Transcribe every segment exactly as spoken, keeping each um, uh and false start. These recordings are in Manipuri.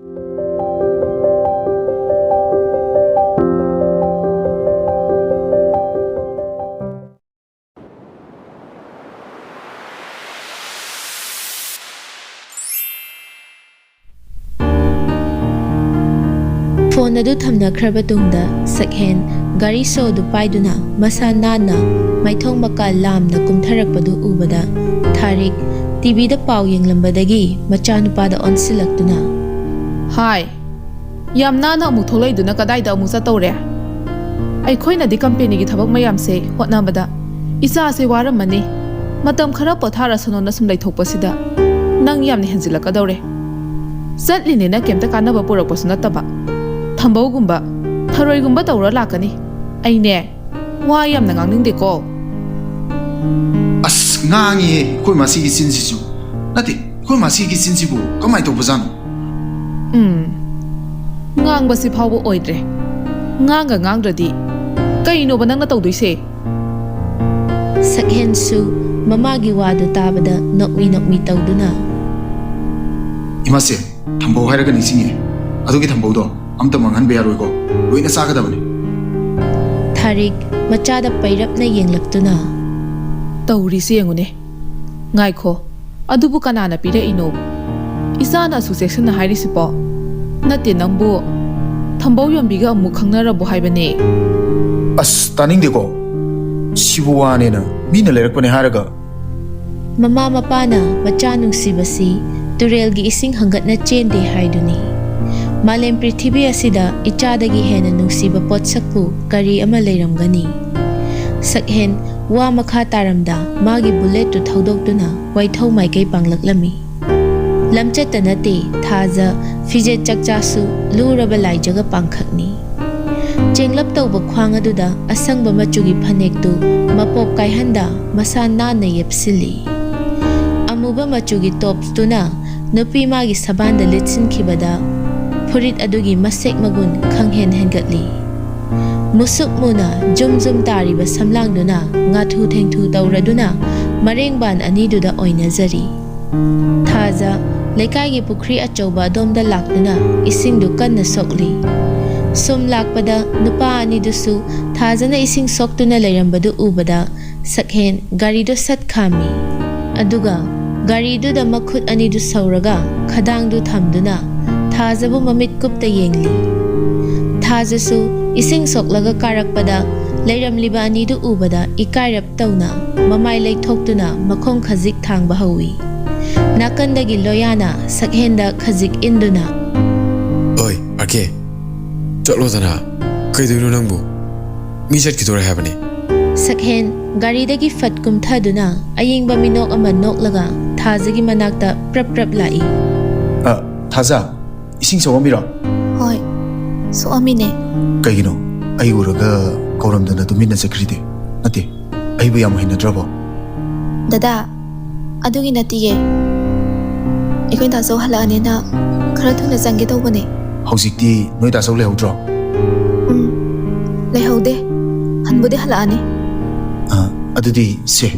ꯐꯣꯟ ꯑꯗꯨ ꯊꯝꯅꯈ꯭ꯔꯕ ꯇꯨꯡꯗ ꯁꯛꯍꯦꯟ ꯒꯥꯔꯤ ꯁꯣ ꯑꯗꯨ ꯄꯥꯏꯗꯨꯅ ꯃꯁꯥ ꯅꯥꯟꯅ ꯃꯥꯏꯊꯣꯡ ꯃꯀꯥ ꯂꯥꯝꯅ ꯀꯨꯝꯊꯔꯛꯄꯗꯨ ꯎꯕꯗ ꯊꯥꯔꯤꯛ ꯇꯤꯚꯤꯗ ꯄꯥꯎ ꯌꯦꯡꯂꯝꯕꯗꯒꯤ ꯃꯆꯥꯅꯨꯄꯥꯗ ꯑꯣꯟꯁꯤꯜꯂꯛꯇꯨꯅ, "ꯍꯥꯏ, ꯌꯥꯝ ꯅꯥꯟꯅ ꯑꯃꯨꯛ ꯊꯣꯛꯂꯛꯏꯗꯨꯅ ꯀꯗꯥꯏꯗ ꯑꯃꯨꯛ ꯆꯠꯇꯧꯔꯦ? ꯑꯩꯈꯣꯏꯅꯗꯤ ꯀꯝꯄꯦꯅꯤꯒꯤ ꯊꯕꯛ ꯃꯌꯥꯝꯁꯦ ꯍꯣꯠꯅꯕꯗ ꯏꯆꯥꯁꯦ ꯋꯥꯔꯝꯃꯅꯤ꯫ ꯃꯇꯝ ꯈꯔ ꯄꯣꯊꯥꯔꯁꯅꯣꯅ ꯁꯨꯝ ꯂꯩꯊꯣꯛꯄꯁꯤꯗ ꯅꯪ ꯌꯥꯝꯅ ꯍꯦꯟꯖꯤꯜꯂꯛꯀꯗꯧꯔꯦ꯫ ꯆꯠꯂꯤꯅꯦꯅ ꯀꯩꯝꯇ ꯀꯥꯟꯅꯕ ꯄꯨꯔꯛꯄꯁꯨ ꯅꯠꯇꯕ꯫ ꯊꯝꯕꯧꯒꯨꯝꯕ, ꯊꯔꯣꯏꯒꯨꯝꯕ ꯇꯧꯔ ꯂꯥꯛꯀꯅꯤ꯫ ꯑꯩꯅꯦ, ꯋꯥ ꯌꯥꯝꯅ ꯉꯥꯡꯅꯤꯡꯗꯦꯀꯣ꯫" "ꯑꯁ, ꯉꯥꯡꯉꯤꯍꯦ ꯑꯩꯈꯣꯏ ꯃꯥꯁꯤꯒꯤ ꯆꯤꯟꯁꯤꯁꯨ꯫ ꯅꯠꯇꯦ, ꯑꯩꯈꯣꯏ ꯃꯥꯁꯤꯒꯤ ꯆꯤꯟꯁꯤꯕꯨ ꯀꯃꯥꯏꯅ ꯇꯧꯕꯖꯥꯠꯅꯣ?" "ꯎꯝ, ꯉꯥꯡꯕꯁꯤ ꯐꯥꯎꯕ ꯑꯣꯏꯗ꯭ꯔꯦ꯫ ꯉꯥꯡꯒ ꯉꯥꯡꯗ꯭ꯔꯗꯤ ꯀꯩꯅꯣꯕ ꯅꯪꯅ ꯇꯧꯗꯣꯏꯁꯦ?" ꯁꯛꯍꯦꯟꯁꯨ ꯃꯃꯥꯒꯤ ꯋꯥꯗꯨ ꯇꯥꯕꯗ ꯅꯣꯛꯃꯤ ꯅꯣꯛꯃꯤ ꯇꯧꯗꯨꯅ, "ꯏꯃꯥꯁꯦ, ꯊꯝꯕꯧ ꯍꯥꯏꯔꯒ ꯅꯤꯡꯁꯤꯡꯉꯦ꯫ ꯑꯗꯨꯒꯤ ꯊꯝꯕꯧꯗꯣ ꯑꯝꯇ ꯃꯥꯡꯍꯟꯕ ꯌꯥꯔꯣꯏꯀꯣ꯫ ꯂꯣꯏꯅ ꯆꯥꯒꯗꯕꯅꯤ꯫" ꯊꯥꯔꯤꯛ ꯃꯆꯥꯗ ꯄꯩꯔꯞꯅ ꯌꯦꯡꯂꯛꯇꯨꯅ, "ꯇꯧꯔꯤꯁꯦ ꯌꯦꯡꯉꯨꯅꯦ꯫ ꯉꯥꯏꯈꯣ, ꯑꯗꯨꯕꯨ ꯀꯅꯥꯅ ꯄꯤꯔꯛꯏꯅꯣ? ꯏꯆꯥꯅ ꯑꯁꯨꯛ ꯆꯦꯛꯁꯤꯟꯅ ꯍꯥꯏꯔꯤꯁꯤꯕꯣ? ꯅꯠꯇꯦ, ꯅꯪꯕꯨ ꯊꯝꯕꯧ ꯌꯣꯟꯕꯤꯒ ꯑꯃꯨꯛ ꯈꯪꯅꯔꯕꯣ ꯍꯥꯏꯕꯅꯦ?" "ꯑꯁ, ꯇꯥꯅꯤꯡꯗꯦꯀꯣ꯫ ꯁꯤꯕꯨ ꯋꯥꯅꯦꯅ ꯃꯤꯅ ꯂꯩꯔꯛꯄꯅꯦ ꯍꯥꯏꯔꯒ꯫" ꯃꯃꯥ ꯃꯄꯥꯅ ꯃꯆꯥ ꯅꯨꯡꯁꯤꯕꯁꯤ ꯇꯨꯔꯦꯜꯒꯤ ꯏꯁꯤꯡ ꯍꯪꯒꯠꯅ ꯆꯦꯟꯗꯦ ꯍꯥꯏꯗꯨꯅꯤ꯫ ꯃꯥꯂꯦꯝ ꯄ꯭ꯔꯤꯊꯤꯕꯤ ꯑꯁꯤꯗ ꯏꯆꯥꯗꯒꯤ ꯍꯦꯟꯅ ꯅꯨꯡꯁꯤꯕ ꯄꯣꯠꯁꯛꯄꯨ ꯀꯔꯤ ꯑꯃ ꯂꯩꯔꯝꯒꯅꯤ? ꯁꯛꯍꯦꯟ ꯋꯥ ꯃꯈꯥ ꯇꯥꯔꯝꯗ ꯃꯥꯒꯤ ꯕꯨꯂꯦꯠꯇꯨ ꯊꯧꯗꯣꯛꯇꯨꯅ ꯋꯥꯏꯊꯧ ꯃꯥꯏꯀꯩ ꯄꯥꯡꯂꯛꯂꯝꯃꯤ꯫ ꯂꯝꯆꯠꯇ ꯅꯠꯇꯦ, ꯊꯥꯖ ꯐꯤꯖꯦꯠ ꯆꯛꯆꯥꯁꯨ ꯂꯨꯔꯕ ꯂꯥꯏꯖꯒ ꯄꯥꯡꯈꯛꯅꯤ꯫ ꯆꯦꯡꯂꯞ ꯇꯧꯕ ꯈ꯭ꯋꯥꯡ ꯑꯗꯨꯗ ꯑꯁꯪꯕ ꯃꯆꯨꯒꯤ ꯐꯅꯦꯛꯇꯨ ꯃꯄꯣꯞ ꯀꯥꯏꯍꯟꯗ ꯃꯁꯥ ꯅꯥꯟꯅ ꯌꯦꯞꯁꯤꯜꯂꯤ꯫ ꯑꯃꯨꯕ ꯃꯆꯨꯒꯤ ꯇꯣꯞꯁꯇꯨꯅ ꯅꯨꯄꯤ ꯃꯥꯒꯤ ꯁꯕꯥꯟꯗ ꯂꯤꯠꯁꯤꯟꯈꯤꯕꯗ ꯐꯨꯔꯤꯠ ꯑꯗꯨꯒꯤ ꯃꯁꯦꯛ ꯃꯒꯨꯟ ꯈꯪꯍꯦꯟ ꯍꯦꯟꯒꯠꯂꯤ꯫ ꯃꯨꯁꯨꯛ ꯃꯨꯅ ꯖꯨꯝ ꯖꯨꯝ ꯇꯥꯔꯤꯕ ꯁꯝꯂꯥꯡꯗꯨꯅ ꯉꯥꯊꯨ ꯊꯦꯡꯊꯨ ꯇꯧꯔꯗꯨꯅ ꯃꯔꯦꯡꯕꯥꯟ ꯑꯅꯤꯗꯨꯗ ꯑꯣꯏꯅꯖꯔꯤ꯫ ꯊꯥꯖ ꯂꯩꯀꯥꯏꯒꯤ ꯄꯨꯈ꯭ꯔꯤ ꯑꯆꯧꯕ ꯑꯗꯣꯝꯗ ꯂꯥꯛꯇꯨꯅ ꯏꯁꯤꯡꯗꯨ ꯀꯟꯅ ꯁꯣꯛꯂꯤ꯫ ꯁꯨꯝ ꯂꯥꯛꯄꯗ ꯅꯨꯄꯥ ꯑꯅꯤꯗꯨꯁꯨ ꯊꯥꯖꯅ ꯏꯁꯤꯡ ꯁꯣꯛꯇꯨꯅ ꯂꯩꯔꯝꯕꯗꯨ ꯎꯕꯗ ꯁꯛꯍꯦꯟ ꯒꯥꯔꯤꯗꯨ ꯁꯠ ꯈꯥꯝꯃꯤ꯫ ꯑꯗꯨꯒ ꯒꯥꯔꯤꯗꯨꯗ ꯃꯈꯨꯠ ꯑꯅꯤꯗꯨ ꯁꯧꯔꯒ ꯈꯗꯥꯡꯗꯨ ꯊꯝꯗꯨꯅ ꯊꯥꯖꯕꯨ ꯃꯃꯤꯠ ꯀꯨꯞꯇ ꯌꯦꯡꯂꯤ꯫ ꯊꯥꯖꯁꯨ ꯏꯁꯤꯡ ꯁꯣꯛꯂꯒ ꯀꯥꯔꯛꯄꯗ ꯂꯩꯔꯝꯂꯤꯕ ꯑꯅꯤꯗꯨ ꯎꯕꯗ ꯏꯀꯥꯏꯔꯞ ꯇꯧꯅ ꯃꯃꯥꯏ ꯂꯩꯊꯣꯛꯇꯨꯅ ꯃꯈꯣꯡ ꯈꯖꯤꯛ ꯊꯥꯡꯕ ꯍꯧꯏ꯫ ꯅꯥꯀꯟꯗꯒꯤ ꯂꯣꯌꯥꯅ ꯁꯛꯍꯦꯟꯗ ꯈꯖꯤꯛ ꯏꯟꯗꯨꯅ, "ꯑꯣꯏ, ꯑꯥꯔ ꯀꯦ, ꯆꯠꯂꯣꯗꯅ꯫ ꯀꯩꯗꯧꯔꯤꯅꯣ ꯅꯪꯕꯨ? ꯃꯤ ꯆꯠꯈꯤꯗꯣꯔꯦ ꯍꯥꯏꯕꯅꯤ꯫" ꯁꯛꯍꯦꯟ ꯒꯥꯔꯤꯗꯒꯤ ꯐꯠ ꯀꯨꯝꯊꯗꯨꯅ ꯑꯌꯤꯡꯕ ꯃꯤꯅꯣꯛ ꯑꯃ ꯅꯣꯛꯂꯒ ꯊꯥꯖꯒꯤ ꯃꯅꯥꯛꯇ ꯄ꯭ꯔꯞ ꯄ꯭ꯔꯞ ꯂꯥꯛꯏ꯫ "ꯑ, ꯊꯥꯖ, ꯏꯁꯤꯡ ꯁꯣꯛꯑꯝꯃꯤꯔꯣ?" "ꯍꯣꯏ, ꯁꯣꯛꯑꯝꯃꯤꯅꯦ꯫" "ꯀꯩꯒꯤꯅꯣ ꯑꯩ ꯎꯔꯒ ꯀꯧꯔꯝꯗꯅ ꯇꯨꯃꯤꯟꯅ ꯆꯠꯈ꯭ꯔꯤꯗꯤ? ꯅꯠꯇꯦ, ꯑꯩꯕꯨ ꯌꯥꯝ ꯍꯩꯅꯗ꯭ꯔꯕꯣ?" "ꯗꯗꯥ, ꯑꯗꯨꯒꯤ ꯅꯠꯇꯤꯌꯦ꯫ ꯑꯩꯈꯣꯏ ꯗꯥꯆꯧ ꯍꯜꯂꯛꯑꯅꯤꯅ ꯈꯔ ꯊꯨꯅ ꯆꯪꯒꯦ ꯇꯧꯕꯅꯦ꯫" "ꯍꯧꯖꯤꯛꯇꯤ ꯅꯣꯏ ꯗꯥꯆꯧ ꯂꯩꯍꯧꯗ꯭ꯔꯣ?" "ꯎꯝ, ꯂꯩꯍꯧꯗꯦ꯫ ꯍꯟꯕꯨꯗꯤ ꯍꯜꯂꯛꯑꯅꯤ꯫" "ꯑ, ꯑꯗꯨꯗꯤ ꯁꯦ꯫"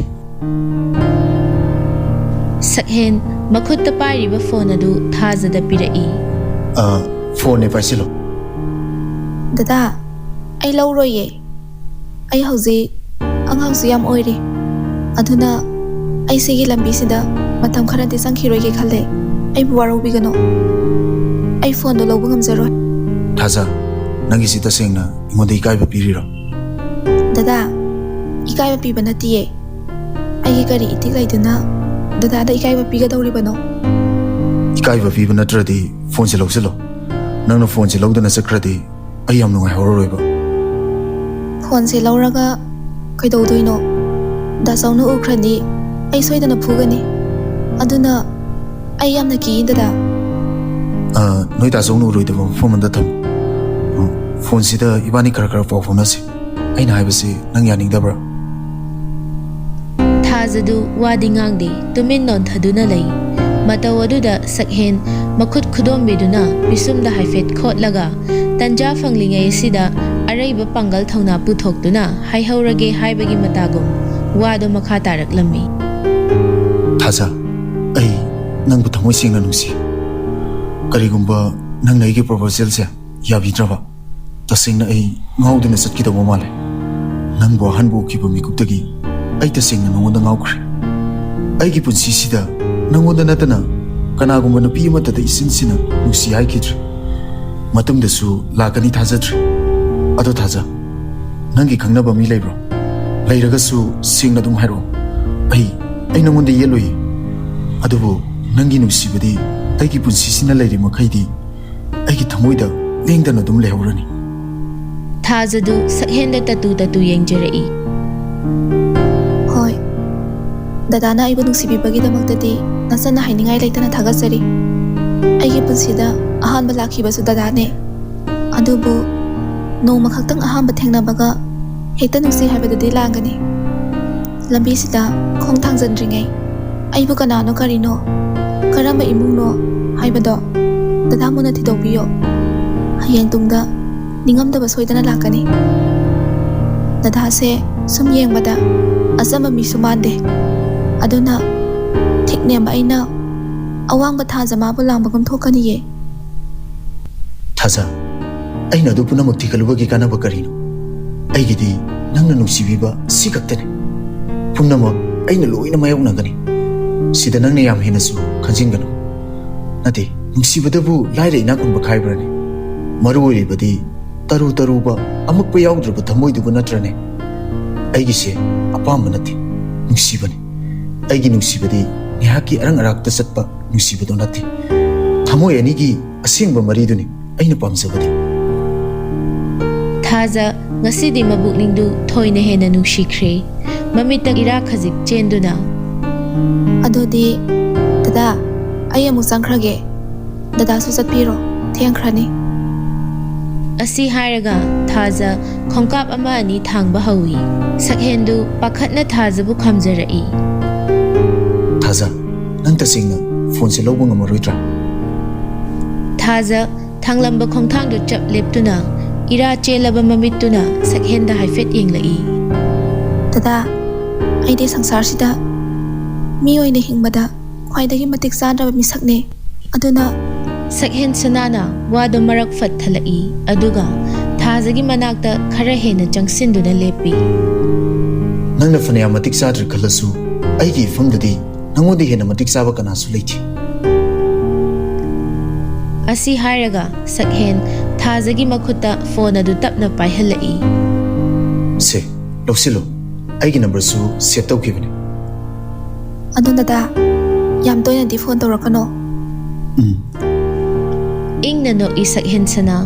ꯁꯛꯍꯦꯟ ꯃꯈꯨꯠꯇ ꯄꯥꯏꯔꯤꯕ ꯐꯣꯟ ꯑꯗꯨ ꯊꯥꯖꯗ ꯄꯤꯔꯛꯏ꯫ "ꯑ, ꯐꯣꯟꯅꯦ, ꯄꯥꯏꯁꯤꯜꯂꯣ꯫" "ꯗꯗꯥ, ꯑꯩ ꯂꯧꯔꯣꯏꯌꯦ꯫ ꯑꯩ ꯍꯧꯖꯤꯛ ꯑꯉꯥꯡꯁꯨ ꯌꯥꯝ ꯑꯣꯏꯔꯤ꯫ ꯑꯗꯨꯅ ꯑꯩ ꯁꯤꯒꯤ ꯂꯝꯕꯤꯁꯤꯗ ꯃꯇꯝ ꯈꯔꯗꯤ ꯆꯪꯈꯤꯔꯣꯏꯒꯦ ꯈꯜꯂꯦ꯫ ꯑꯩꯕꯨ ꯋꯥꯔꯧꯕꯤꯒꯅꯨ꯫ ꯑꯩ ꯐꯣꯟꯗꯣ ꯂꯧꯕ ꯉꯝꯖꯔꯣꯏ꯫" "ꯊꯥꯖ, ꯅꯪꯒꯤꯁꯤ ꯇꯁꯦꯡꯅ ꯑꯩꯉꯣꯟꯗ ꯏꯀꯥꯏꯕ ꯄꯤꯔꯤꯔꯣ?" "ꯗꯗꯥ, ꯏꯀꯥꯏꯕ ꯄꯤꯕ ꯅꯠꯇꯤꯌꯦ꯫ ꯑꯩꯒꯤ ꯀꯔꯤ ꯏꯊꯤꯛ ꯂꯩꯗꯨꯅ ꯗꯗꯥꯗ ꯏꯀꯥꯏꯕ ꯄꯤꯒꯗꯧꯔꯤꯕꯅꯣ?" "ꯏꯀꯥꯏꯕ ꯄꯤꯕ ꯅꯠꯇ꯭ꯔꯗꯤ ꯐꯣꯟꯁꯦ ꯂꯧꯁꯤꯜꯂꯣ꯫ ꯅꯪꯅ ꯐꯣꯟꯁꯦ ꯂꯧꯗꯅ ꯆꯠꯈ꯭ꯔꯗꯤ ꯑꯩ ꯌꯥꯝ ꯅꯨꯡꯉꯥꯏꯍꯧꯔꯔꯣꯏꯕ꯫" "ꯐꯣꯟꯁꯦ ꯂꯧꯔꯒ ꯀꯩꯗꯧꯗꯣꯏꯅꯣ? ꯗꯥꯆꯧꯅ ꯎꯈ꯭ꯔꯗꯤ ꯑꯩ ꯁꯣꯏꯗꯅ ꯐꯨꯒꯅꯤ꯫ ꯑꯗꯨꯅ ꯑꯩ ꯌꯥꯝꯅ ꯀꯤꯌꯦ, ꯗꯗꯥ꯫" "ꯑ, ꯅꯣꯏ ꯗꯥꯆꯧꯅ ꯎꯔꯣꯏꯗꯕ ꯃꯐꯝ ꯑꯃꯗ ꯊꯝꯃꯨ꯫ ꯎꯝ, ꯐꯣꯟꯁꯤꯗ ꯏꯕꯥꯅꯤ ꯈꯔ ꯈꯔ ꯄꯥꯎ ꯐꯥꯎꯅꯁꯤ꯫ ꯑꯩꯅ ꯍꯥꯏꯕꯁꯤ ꯅꯪ ꯌꯥꯅꯤꯡꯗꯕ꯭ꯔꯥ?" ꯊꯥꯖꯗꯨ ꯋꯥꯗꯤ ꯉꯥꯡꯗꯦ, ꯇꯨꯃꯤꯟ ꯅꯣꯟꯊꯗꯨꯅ ꯂꯩ꯫ ꯃꯇꯧ ꯑꯗꯨꯗ ꯁꯛꯍꯦꯟ ꯃꯈꯨꯠ ꯈꯨꯗꯣꯝꯕꯤꯗꯨꯅ ꯄꯤꯁꯨꯝꯗ ꯍꯥꯏꯐꯦꯠ ꯈꯣꯠꯂꯒ, ꯇꯟꯖꯥ ꯐꯪꯂꯤꯉꯩ ꯑꯁꯤꯗ ꯑꯔꯩꯕ ꯄꯥꯡꯒꯜ ꯊꯧꯅꯥ ꯄꯨꯊꯣꯛꯇꯨꯅ ꯍꯥꯏꯍꯧꯔꯒꯦ ꯍꯥꯏꯕꯒꯤ ꯃꯇꯥꯒꯨꯝ ꯋꯥꯗꯨ ꯃꯈꯥ ꯇꯥꯔꯛꯂꯝꯃꯤ꯫ "ꯊꯥꯖ, ꯑꯩ ꯅꯪꯕꯨ ꯊꯃꯣꯏ ꯁꯦꯡꯅ ꯅꯨꯡꯁꯤ꯫ ꯀꯔꯤꯒꯨꯝꯕ ꯅꯪꯅ ꯑꯩꯒꯤ proposalꯁꯦ ꯌꯥꯕꯤꯗ꯭ꯔꯕ, ꯇꯁꯦꯡꯅ ꯑꯩ ꯉꯥꯎꯗꯨꯅ ꯆꯠꯈꯤꯗꯧꯕ ꯃꯥꯜꯂꯦ꯫ ꯅꯪꯕꯨ ꯑꯍꯥꯟꯕ ꯎꯈꯤꯕ ꯃꯤꯀꯨꯞꯇꯒꯤ ꯑꯩ ꯇꯁꯦꯡꯅ ꯅꯉꯣꯟꯗ ꯉꯥꯎꯈ꯭ꯔꯦ꯫ ꯑꯩꯒꯤ ꯄꯨꯟꯁꯤꯁꯤꯗ ꯅꯉꯣꯟꯗ ꯅꯠꯇꯅ ꯀꯅꯥꯒꯨꯝꯕ ꯅꯨꯄꯤ ꯑꯃꯠꯇꯗ ꯏꯁꯤꯟ ꯁꯤꯟꯅ ꯅꯨꯡꯁꯤ ꯍꯥꯏꯈꯤꯗ꯭ꯔꯤ꯫ ꯃꯇꯨꯡꯗꯁꯨ ꯂꯥꯛꯀꯅꯤ ꯊꯥꯖꯗ꯭ꯔꯦ꯫ ꯑꯗꯣ ꯊꯥꯖ, ꯅꯪꯒꯤ ꯈꯪꯅꯕ ꯃꯤ ꯂꯩꯕ꯭ꯔꯣ? ꯂꯩꯔꯒꯁꯨ ꯁꯦꯡꯅ ꯑꯗꯨꯝ ꯍꯥꯏꯔꯛꯑꯣ꯫ ꯑꯩ, ꯑꯩ ꯅꯉꯣꯟꯗ ꯌꯦꯠꯂꯣꯏꯌꯦ꯫ ꯑꯗꯨꯕꯨ ꯅꯪꯒꯤ ꯅꯨꯡꯁꯤꯕꯗꯤ ꯑꯩꯒꯤ ꯄꯨꯟꯁꯤꯁꯤꯅ ꯂꯩꯔꯤ ꯃꯈꯩꯗꯤ ꯑꯩꯒꯤ ꯊꯃꯣꯏꯗ ꯂꯦꯡꯗꯅ ꯑꯗꯨꯝ ꯂꯩꯍꯧꯔꯅꯤ꯫ ꯊꯥꯖꯗꯨ ꯁꯛꯍꯦꯟꯗ ꯇꯠꯇꯨ ꯇꯠꯇꯨ ꯌꯦꯡꯖꯔꯛꯏ꯫ ꯍꯣꯏ, ꯗꯗꯥꯅ ꯑꯩꯕꯨ ꯅꯨꯡꯁꯤꯕꯤꯕꯒꯤꯗꯃꯛꯇꯗꯤ ꯅꯆꯟꯅ ꯍꯥꯏꯅꯤꯡꯉꯥꯏ ꯂꯩꯇꯅ ꯊꯥꯒꯠꯆꯔꯤ꯫ ꯑꯩꯒꯤ ꯄꯨꯟꯁꯤꯗ ꯑꯍꯥꯟꯕ ꯂꯥꯛꯈꯤꯕꯁꯨ ꯗꯗꯥꯅꯦ꯫ ꯑꯗꯨꯕꯨ ꯅꯣꯡꯃ ꯈꯛꯇꯪ ꯑꯍꯥꯟꯕ ꯊꯦꯡꯅꯕꯒ ꯍꯦꯛꯇ ꯅꯨꯡꯁꯤ ꯍꯥꯏꯕꯗꯨꯗꯤ ꯂꯥꯟꯒꯅꯤ꯫ ꯂꯝꯕꯤꯁꯤꯗ ꯈꯣꯡ ꯊꯥꯡꯖꯟꯗ꯭ꯔꯤꯉꯩ ꯑꯩꯕꯨ ꯀꯅꯥꯅꯣ ꯀꯔꯤꯅꯣ, ꯀꯔꯝꯕ ꯏꯃꯨꯡꯅꯣ ꯍꯥꯏꯕꯗꯣ ꯗꯗꯥ ꯃꯨꯟꯅ ꯊꯤꯗꯣꯛꯄꯤꯌꯣ꯫ ꯍꯌꯦꯡ ꯇꯨꯡꯗ ꯅꯤꯡꯉꯝꯗꯕ ꯁꯣꯏꯗꯅ ꯂꯥꯛꯀꯅꯤ꯫ ꯗꯗꯥꯁꯦ ꯁꯨꯝ ꯌꯦꯡꯕꯗ ꯑꯆꯝꯕ ꯃꯤꯁꯨ ꯃꯥꯟꯗꯦ꯫ ꯑꯗꯨꯅ ꯊꯤꯛ ꯅꯦꯝꯕ ꯑꯩꯅ ꯑꯋꯥꯡꯕ ꯊꯥꯖ ꯃꯥꯕꯨ ꯂꯥꯡꯕꯒꯨꯝ ꯊꯣꯛꯀꯅꯤꯌꯦ꯫ ꯊꯥꯖ, ꯑꯩꯅ ꯑꯗꯨ ꯄꯨꯝꯅꯃꯛ ꯊꯤꯒꯠꯂꯨꯕꯒꯤ ꯀꯥꯟꯅꯕ ꯀꯔꯤꯅꯣ? ꯑꯩꯒꯤꯗꯤ ꯅꯪꯅ ꯅꯨꯡꯁꯤꯕꯤꯕ ꯁꯤ ꯈꯛꯇꯅꯤ꯫ ꯄꯨꯝꯅꯃꯛ ꯑꯩꯅ ꯂꯣꯏꯅ ꯃꯥꯌꯣꯛꯅꯒꯅꯤ꯫ ꯁꯤꯗ ꯅꯪꯅ ꯌꯥꯝ ꯍꯦꯟꯅꯁꯨ ꯈꯟꯖꯤꯟꯒꯅꯨ꯫ ꯅꯠꯇꯦ, ꯅꯨꯡꯁꯤꯕꯗꯕꯨ ꯂꯥꯏꯔ ꯏꯅꯥꯛ ꯈꯨꯟꯕ ꯈꯥꯏꯕ꯭ꯔꯅꯦ? ꯃꯔꯨ ꯑꯣꯏꯔꯤꯕꯗꯤ ꯇꯔꯨ ꯇꯔꯨꯕ ꯑꯃꯛꯄ ꯌꯥꯎꯗ꯭ꯔꯕ ꯊꯃꯣꯏꯗꯨꯕꯨ ꯅꯠꯇ꯭ꯔꯅꯦ? ꯑꯩꯒꯤꯁꯦ ꯑꯄꯥꯝꯕ ꯅꯠꯇꯦ, ꯅꯨꯡꯁꯤꯕꯅꯤ꯫ ꯑꯩꯒꯤ ꯅꯨꯡꯁꯤꯕꯗꯤ ꯉꯥꯏꯍꯥꯛꯀꯤ ꯑꯔꯪ ꯑꯔꯥꯛꯇ ꯆꯠꯄ ꯅꯨꯡꯁꯤꯕꯗꯣ ꯅꯠꯇꯦ꯫ ꯊꯃꯣꯏ ꯑꯅꯤꯒꯤ ꯑꯁꯦꯡꯕ ꯃꯔꯤꯗꯨꯅꯤ ꯑꯩꯅ ꯄꯥꯝꯖꯕꯗꯤ꯫ ꯊꯥꯖ ꯉꯁꯤꯗꯤ ꯃꯕꯨꯛꯅꯤꯡꯗꯨ ꯊꯣꯏꯅ ꯍꯦꯟꯅ ꯅꯨꯡꯁꯤꯈ꯭ꯔꯦ꯫ ꯃꯃꯤꯠꯇ ꯏꯔꯥ ꯈꯖꯤꯛ ꯆꯦꯟꯗꯨꯅ, ꯑꯗꯨꯗꯤ ꯗꯗꯥ, ꯑꯩ ꯑꯃꯨꯛ ꯆꯪꯈ꯭ꯔꯒꯦ꯫ ꯗꯗꯥꯁꯨ ꯆꯠꯄꯤꯔꯣ, ꯊꯦꯡꯈ꯭ꯔꯅꯤ꯫ ꯑꯁꯤ ꯍꯥꯏꯔꯒ ꯊꯥꯖ ꯈꯣꯡꯀꯥꯞ ꯑꯃ ꯑꯅꯤ ꯊꯥꯡꯕ ꯍꯧꯏ꯫ ꯁꯛꯍꯦꯟꯗꯨ ꯄꯥꯈꯠꯅ ꯊꯥꯖꯕꯨ ꯈꯥꯝꯖꯔꯛꯏ꯫ ꯊꯥꯖ, ꯅꯪ ꯇꯁꯦꯡꯅ ꯐꯣꯟꯁꯦ ꯂꯧꯕ ꯉꯝꯃꯔꯣꯏꯗ꯭ꯔꯥ? ꯊꯥꯖ ꯊꯥꯡꯂꯝꯕ ꯈꯣꯡꯊꯥꯡꯗꯨ ꯆꯞ ꯂꯦꯞꯇꯨꯅ ꯏꯔꯥ ꯆꯦꯜꯂꯕ ꯃꯃꯤꯠꯇꯨꯅ ꯁꯛꯍꯦꯟꯗ ꯍꯥꯏꯐꯦꯠ ꯌꯦꯡꯂꯛꯏ꯫ ꯗꯗꯥ, ꯑꯩꯗꯤ ꯁꯪꯁꯥꯔꯁꯤꯗ ꯃꯤ ꯑꯣꯏꯅ ꯍꯤꯡꯕꯗ ꯈ꯭ꯋꯥꯏꯗꯒꯤ ꯃꯇꯤꯛ ꯆꯥꯗ꯭ꯔꯕ ꯃꯤꯁꯛꯅꯦ꯫ ꯑꯗꯨꯅ ꯁꯛꯍꯦꯟ ꯁꯅꯥꯅ ꯋꯥꯗꯣ ꯃꯔꯛ ꯐꯠ ꯊꯠꯂꯛꯏ, ꯑꯗꯨꯒ ꯊꯥꯖꯒꯤ ꯃꯅꯥꯛꯇ ꯈꯔ ꯍꯦꯟꯅ ꯆꯪꯁꯤꯟꯗꯨꯅ ꯂꯦꯞꯄꯤ꯫ ꯅꯪꯅ ꯐꯅꯌꯥꯝ ꯃꯇꯤꯛ ꯆꯥꯗ꯭ꯔꯦ ꯈꯜꯂꯁꯨ, ꯑꯩꯒꯤ ꯏꯐꯝꯗꯗꯤ ꯅꯪꯉꯣꯟꯗ ꯍꯦꯟꯅ ꯃꯇꯤꯛ ꯆꯥꯕ ꯀꯅꯥꯁꯨ ꯂꯩꯇꯦ꯫ ꯑꯁꯤ ꯍꯥꯏꯔꯒ ꯁꯛꯍꯦꯟ ꯊꯥꯖꯒꯤ ꯃꯈꯨꯠꯇ ꯐꯣꯟ ꯑꯗꯨ ꯇꯞꯅ ꯄꯥꯏꯍꯜꯂꯛꯏ꯫ ꯁꯦ, ꯂꯧꯁꯤꯜꯂꯨ꯫ ꯑꯩꯒꯤ ꯅꯝꯕꯔꯁꯨ ꯁꯦꯚ ꯇꯧꯈꯤꯕꯅꯤ꯫ ꯑꯗꯨ ꯗꯗꯥ, ꯌꯥꯝ ꯇꯣꯏꯅꯗꯤ ꯐꯣꯟ ꯇꯧꯔꯛꯀꯅꯣ꯫ ꯎꯝ꯫ ꯏꯪꯅ ꯅꯣꯛꯏ ꯁꯛꯍꯦꯟ ꯁꯅꯥ꯫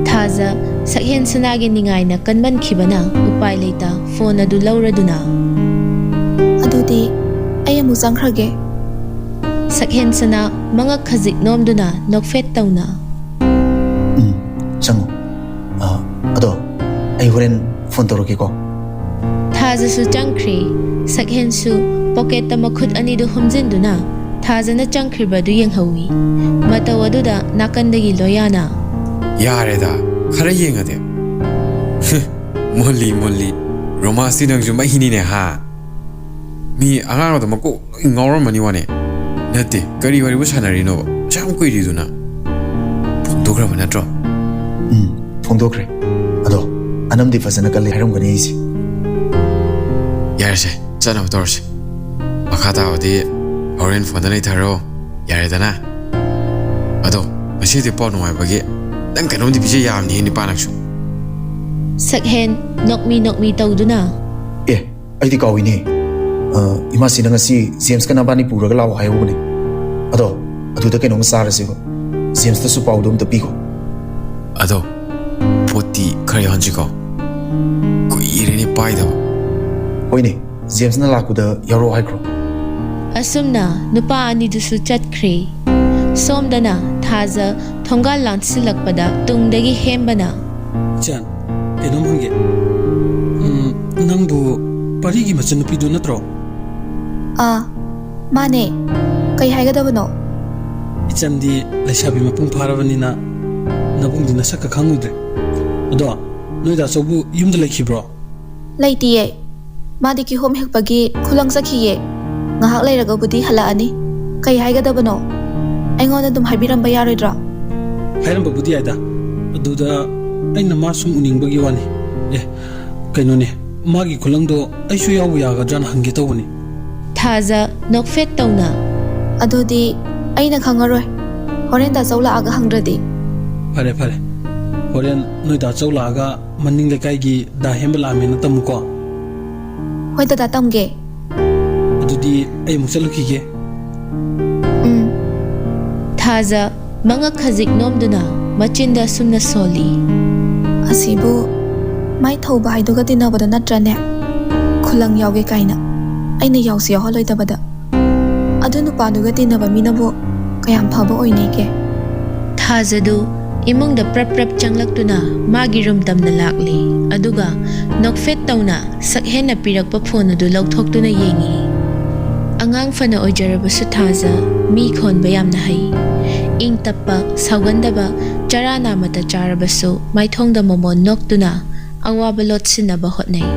ꯊꯥꯖ ꯁꯛꯍꯦꯟ ꯁꯅꯥꯒꯤ ꯅꯤꯡꯉꯥꯏꯅ ꯀꯟꯃꯟꯈꯤꯕꯅ ꯎꯄꯥꯏ ꯂꯩꯇ ꯐꯣꯟ ꯑꯗꯨ ꯂꯧꯔꯗꯨꯅ꯫ ꯑꯗꯨꯗꯤ ꯑꯩ ꯑꯃꯨꯛ ꯆꯪꯈ꯭ꯔꯒꯦ꯫ ꯁꯛꯍꯦꯟ ꯁꯅꯥ ꯃꯉꯛ ꯈꯖꯤꯛ ꯅꯣꯝꯗꯨꯅ ꯅꯣꯛꯐꯦꯠ ꯇꯧꯅ꯫ ꯎꯝ, ꯆꯪꯉꯣ꯫ ꯑ, ꯑꯗꯣ ꯑꯩ ꯍꯣꯔꯦꯟ ꯐꯣꯟ ꯇꯧꯔꯛꯀꯦꯀꯣ꯫ ꯊꯥꯖꯁꯨ ꯆꯪꯈ꯭ꯔꯦ꯫ ꯁꯛꯍꯦꯟꯁꯨ ꯄꯣꯀꯦꯠꯇ ꯃꯈꯨꯠ ꯑꯅꯤꯗꯨ ꯍꯨꯝꯖꯤꯟꯗꯨꯅ ꯊꯥꯖꯅ ꯆꯪꯈ꯭ꯔꯤꯕ ꯑꯗꯨ ꯌꯦꯡꯍꯧꯏ꯫ ꯃꯇꯧ ꯑꯗꯨꯗ ꯅꯥꯀꯟꯗꯒꯤ ꯂꯣꯌꯥꯅ, ꯌꯥꯔꯦꯗ, ꯈꯔ ꯌꯦꯡꯉꯗꯤ꯫ ꯍꯨꯝ, ꯃꯣꯜꯂꯤ, ꯃꯣꯜꯂꯤ꯫ ꯔꯣꯃꯥꯟꯁꯇꯤ ꯅꯪꯁꯨ ꯃꯩꯅꯤꯅꯦ, ꯍꯥ? ꯃꯤ ꯑꯉꯥꯡ ꯑꯗꯨ ꯃꯀꯣꯛ ꯂꯣꯏ ꯉꯥꯎꯔꯝꯃꯅꯤ ꯋꯥꯅꯦ꯫ ꯅꯠꯇꯦ, ꯀꯔꯤ ꯋꯥꯔꯤꯕꯨ ꯁꯥꯟꯅꯔꯤꯅꯣꯕ? ꯑꯁꯨꯛ ꯌꯥꯝ ꯀꯨꯏꯔꯤꯗꯨꯅ? ꯐꯣꯡꯗꯣꯛꯈ꯭ꯔꯕ ꯅꯠꯇ꯭ꯔꯣ? ꯎꯝ, ꯐꯣꯡꯗꯣꯛꯈ꯭ꯔꯦ꯫ ꯑꯗꯣ ꯑꯅꯝꯗꯤ ꯐꯖꯅ ꯀꯜꯂꯦ ꯍꯥꯏꯔꯝꯒꯅꯤ ꯑꯩꯁꯦ꯫ ꯌꯥꯔꯦꯁꯦ, ꯆꯠꯅꯕ ꯇꯧꯔꯁꯦ꯫ ꯃꯈꯥ ꯇꯥꯕꯗꯤ ꯍꯣꯔꯦꯟ ꯐꯣꯟꯗ ꯅꯩꯊꯔꯣ꯫ ꯌꯥꯔꯦꯗꯅ? ꯑꯗꯣ ꯉꯁꯤꯗꯤ ꯄꯥꯎ ꯅꯨꯡꯉꯥꯏꯕꯒꯤ ꯅꯪ ꯀꯩꯅꯣꯝꯗꯤ ꯄꯤꯖ ꯌꯥꯕꯅꯤꯍꯦ, ꯅꯤꯄꯥ ꯅꯪꯁꯨ꯫ ꯁꯛꯍꯦꯟ ꯅꯣꯛꯃꯤ ꯅꯣꯛꯃꯤ ꯇꯧꯗꯨꯅ, ꯑꯦ, ꯑꯩꯗꯤ ꯀꯥꯎꯏꯅꯦ꯫ ꯑ, ꯏꯃꯥꯁꯤꯅ ꯉꯁꯤ ꯖꯦꯝꯁꯀ ꯅꯕꯥꯅꯤ ꯄꯨꯔꯒ ꯂꯥꯛꯑꯣ ꯍꯥꯏꯍꯧꯕꯅꯦ꯫ ꯑꯗꯣ ꯑꯗꯨꯗ ꯀꯩꯅꯣꯝꯃ ꯆꯥꯔꯁꯦꯕ꯫ ꯖꯦꯝꯁꯇꯁꯨ ꯄꯥꯎꯗꯣ ꯑꯝꯇ ꯄꯤꯈꯣ꯫ ꯑꯗꯣ ꯄꯣꯠꯇꯤ ꯈꯔ ꯌꯥꯎꯍꯟꯁꯤꯀꯣ, ꯀꯨꯏꯔꯦꯅꯦ ꯄꯥꯏꯗꯕ꯫ ꯍꯣꯏꯅꯦ, ꯖꯦꯝꯁꯅ ꯂꯥꯛꯄꯗ ꯌꯥꯎꯔꯛꯑꯣ ꯍꯥꯏꯈ꯭ꯔꯣ꯫ ꯑꯁꯨꯝꯅ ꯅꯨꯄꯥ ꯑꯅꯤꯗꯨꯁꯨ ꯆꯠꯈ꯭ꯔꯦ꯫ ꯁꯣꯝꯗꯅ ꯊꯥꯖ ꯊꯣꯡꯒꯥꯜ ꯂꯥꯟꯁꯤꯜꯂꯛꯄꯗ ꯇꯨꯡꯗꯒꯤ ꯍꯦꯝꯕꯅ, ꯏꯆꯟ, ꯀꯩꯅꯣꯝ ꯍꯪꯒꯦ꯫ ꯎꯝ, ꯅꯪꯕꯨ ꯄꯔꯤꯒꯤ ꯃꯆꯟꯅꯨꯄꯤꯗꯨ ꯅꯠꯇ꯭ꯔꯣ? ꯑꯥ, ꯃꯥꯅꯦ꯫ ꯀꯩ ꯍꯥꯏꯒꯗꯕꯅꯣ? ꯏꯆꯟꯗꯤ ꯂꯩꯁꯥꯕꯤ ꯃꯄꯨꯡ ꯐꯥꯔꯕꯅꯤꯅ ꯅꯕꯨꯡꯗꯤ ꯅꯁꯛꯀ ꯈꯪꯉꯨꯗ꯭ꯔꯦ꯫ ꯑꯗꯣ ꯅꯣꯏ ꯗꯥ ꯆꯧꯕꯨ ꯌꯨꯝꯗ ꯂꯩꯈꯤꯕ꯭ꯔꯣ? ꯂꯩꯇꯤꯌꯦ꯫ ꯃꯥꯗꯤ ꯀꯤꯍꯣꯝ ꯍꯦꯛꯄꯒꯤ ꯈꯨꯂꯪ ꯆꯠꯈꯤꯌꯦ꯫ ꯉꯥꯏꯍꯥꯛ ꯂꯩꯔꯒꯕꯨꯗꯤ ꯍꯜꯂꯛꯑꯅꯤ꯫ ꯀꯩ ꯍꯥꯏꯒꯗꯕꯅꯣ? ꯑꯩꯉꯣꯟꯗ ꯑꯗꯨꯝ ꯍꯥꯏꯕꯤꯔꯝꯕ ꯌꯥꯔꯣꯏꯗ꯭ꯔꯣ? ꯍꯥꯏꯔꯝꯕꯕꯨꯗꯤ ꯌꯥꯏꯗ, ꯑꯗꯨꯗ ꯑꯩꯅ ꯃꯥ ꯁꯨꯝ ꯎꯅꯤꯡꯕꯒꯤ ꯋꯥꯅꯤ꯫ ꯑꯦ, ꯀꯩꯅꯣꯅꯦ, ꯃꯥꯒꯤ ꯈꯨꯂꯪꯗꯣ ꯑꯩꯁꯨ ꯌꯥꯎꯕ ꯌꯥꯒꯗ꯭ꯔꯥꯅ ꯍꯪꯒꯦ ꯇꯧꯕꯅꯤ꯫ ꯊꯥꯖ ꯅꯣꯛꯐꯦꯠ ꯇꯧꯅ꯫ ꯑꯗꯨꯗꯤ ꯑꯩꯅ ꯈꯪꯉꯔꯣꯏ꯫ ꯍꯣꯔꯦꯟ ꯗꯥ ꯆꯧ ꯂꯥꯛꯑꯒ ꯍꯪꯗ꯭ꯔꯗꯤ꯫ ꯐꯔꯦ ꯐꯔꯦ, ꯍꯣꯔꯦꯟ ꯅꯣꯏ ꯗꯥ ꯆꯧ ꯂꯥꯛꯑꯒ ꯃꯅꯤꯡ ꯂꯩꯀꯥꯏꯒꯤ ꯗꯥ ꯍꯦꯝꯕ ꯂꯥꯛꯑꯝꯃꯦꯅ ꯇꯝꯃꯨꯀꯣ꯫ ꯍꯣꯏ ꯗꯗꯥ, ꯇꯝꯒꯦ꯫ ꯑꯗꯨꯗꯤ ꯑꯩ ꯑꯃꯨꯛ ꯆꯠꯂꯨꯈꯤꯒꯦ꯫ ꯎꯝ꯫ ꯊꯥꯖ ꯃꯉꯛ ꯈꯖꯤꯛ ꯅꯣꯝꯗꯨꯅ ꯃꯆꯤꯟꯗ ꯑꯁꯨꯝꯅ ꯁꯣꯜꯂꯤ꯫ ꯑꯁꯤꯕꯨ ꯃꯥꯏ ꯊꯧꯕ ꯍꯥꯏꯗꯨꯒ ꯇꯤꯟꯅꯕꯗꯣ ꯅꯠꯇ꯭ꯔꯅꯦ? ꯈꯨꯂꯪ ꯌꯥꯎꯒꯦ ꯀꯥꯏꯅ꯫ ꯑꯩꯅ ꯌꯥꯎꯁꯨ ꯌꯥꯎꯍꯜꯂꯣꯏꯗꯕꯗ꯫ ꯑꯗꯨ ꯅꯨꯄꯥꯗꯨꯒ ꯇꯤꯟꯅꯕ ꯃꯤꯅꯕꯨ ꯀꯌꯥꯝ ꯐꯕ ꯑꯣꯏꯅꯤꯒꯦ? ꯊꯥꯖꯗꯨ ꯏꯃꯨꯡꯗ ꯄ꯭ꯔꯞ ꯄ꯭ꯔꯞ ꯆꯪꯂꯛꯇꯨꯅ ꯃꯥꯒꯤ ꯔꯨꯝ ꯇꯝꯅ ꯂꯥꯛꯂꯤ꯫ ꯑꯗꯨꯒ ꯅꯣꯛꯐꯦꯠ ꯇꯧꯅ ꯁꯛꯍꯦꯟꯅ ꯄꯤꯔꯛꯄ ꯐꯣꯟ ꯑꯗꯨ ꯂꯧꯊꯣꯛꯇꯨꯅ ꯌꯦꯡꯏ꯫ ꯑꯉꯥꯡ ꯐꯅ ꯑꯣꯏꯖꯔꯕꯁꯨ ꯊꯥꯖ ꯃꯤ ꯈꯣꯟꯕ ꯌꯥꯝꯅ ꯍꯩ꯫ ꯏꯪ ꯇꯞꯄ, ꯁꯥꯎꯒꯟꯗꯕ, ꯆꯔꯥ ꯅꯥꯃꯇ ꯆꯥꯔꯕꯁꯨ ꯃꯥꯏꯊꯣꯡꯗ ꯃꯣꯃꯣꯟ ꯅꯣꯛꯇꯨꯅ ꯑꯋꯥꯕ ꯂꯣꯠꯁꯤꯟꯅꯕ ꯍꯣꯠꯅꯩ꯫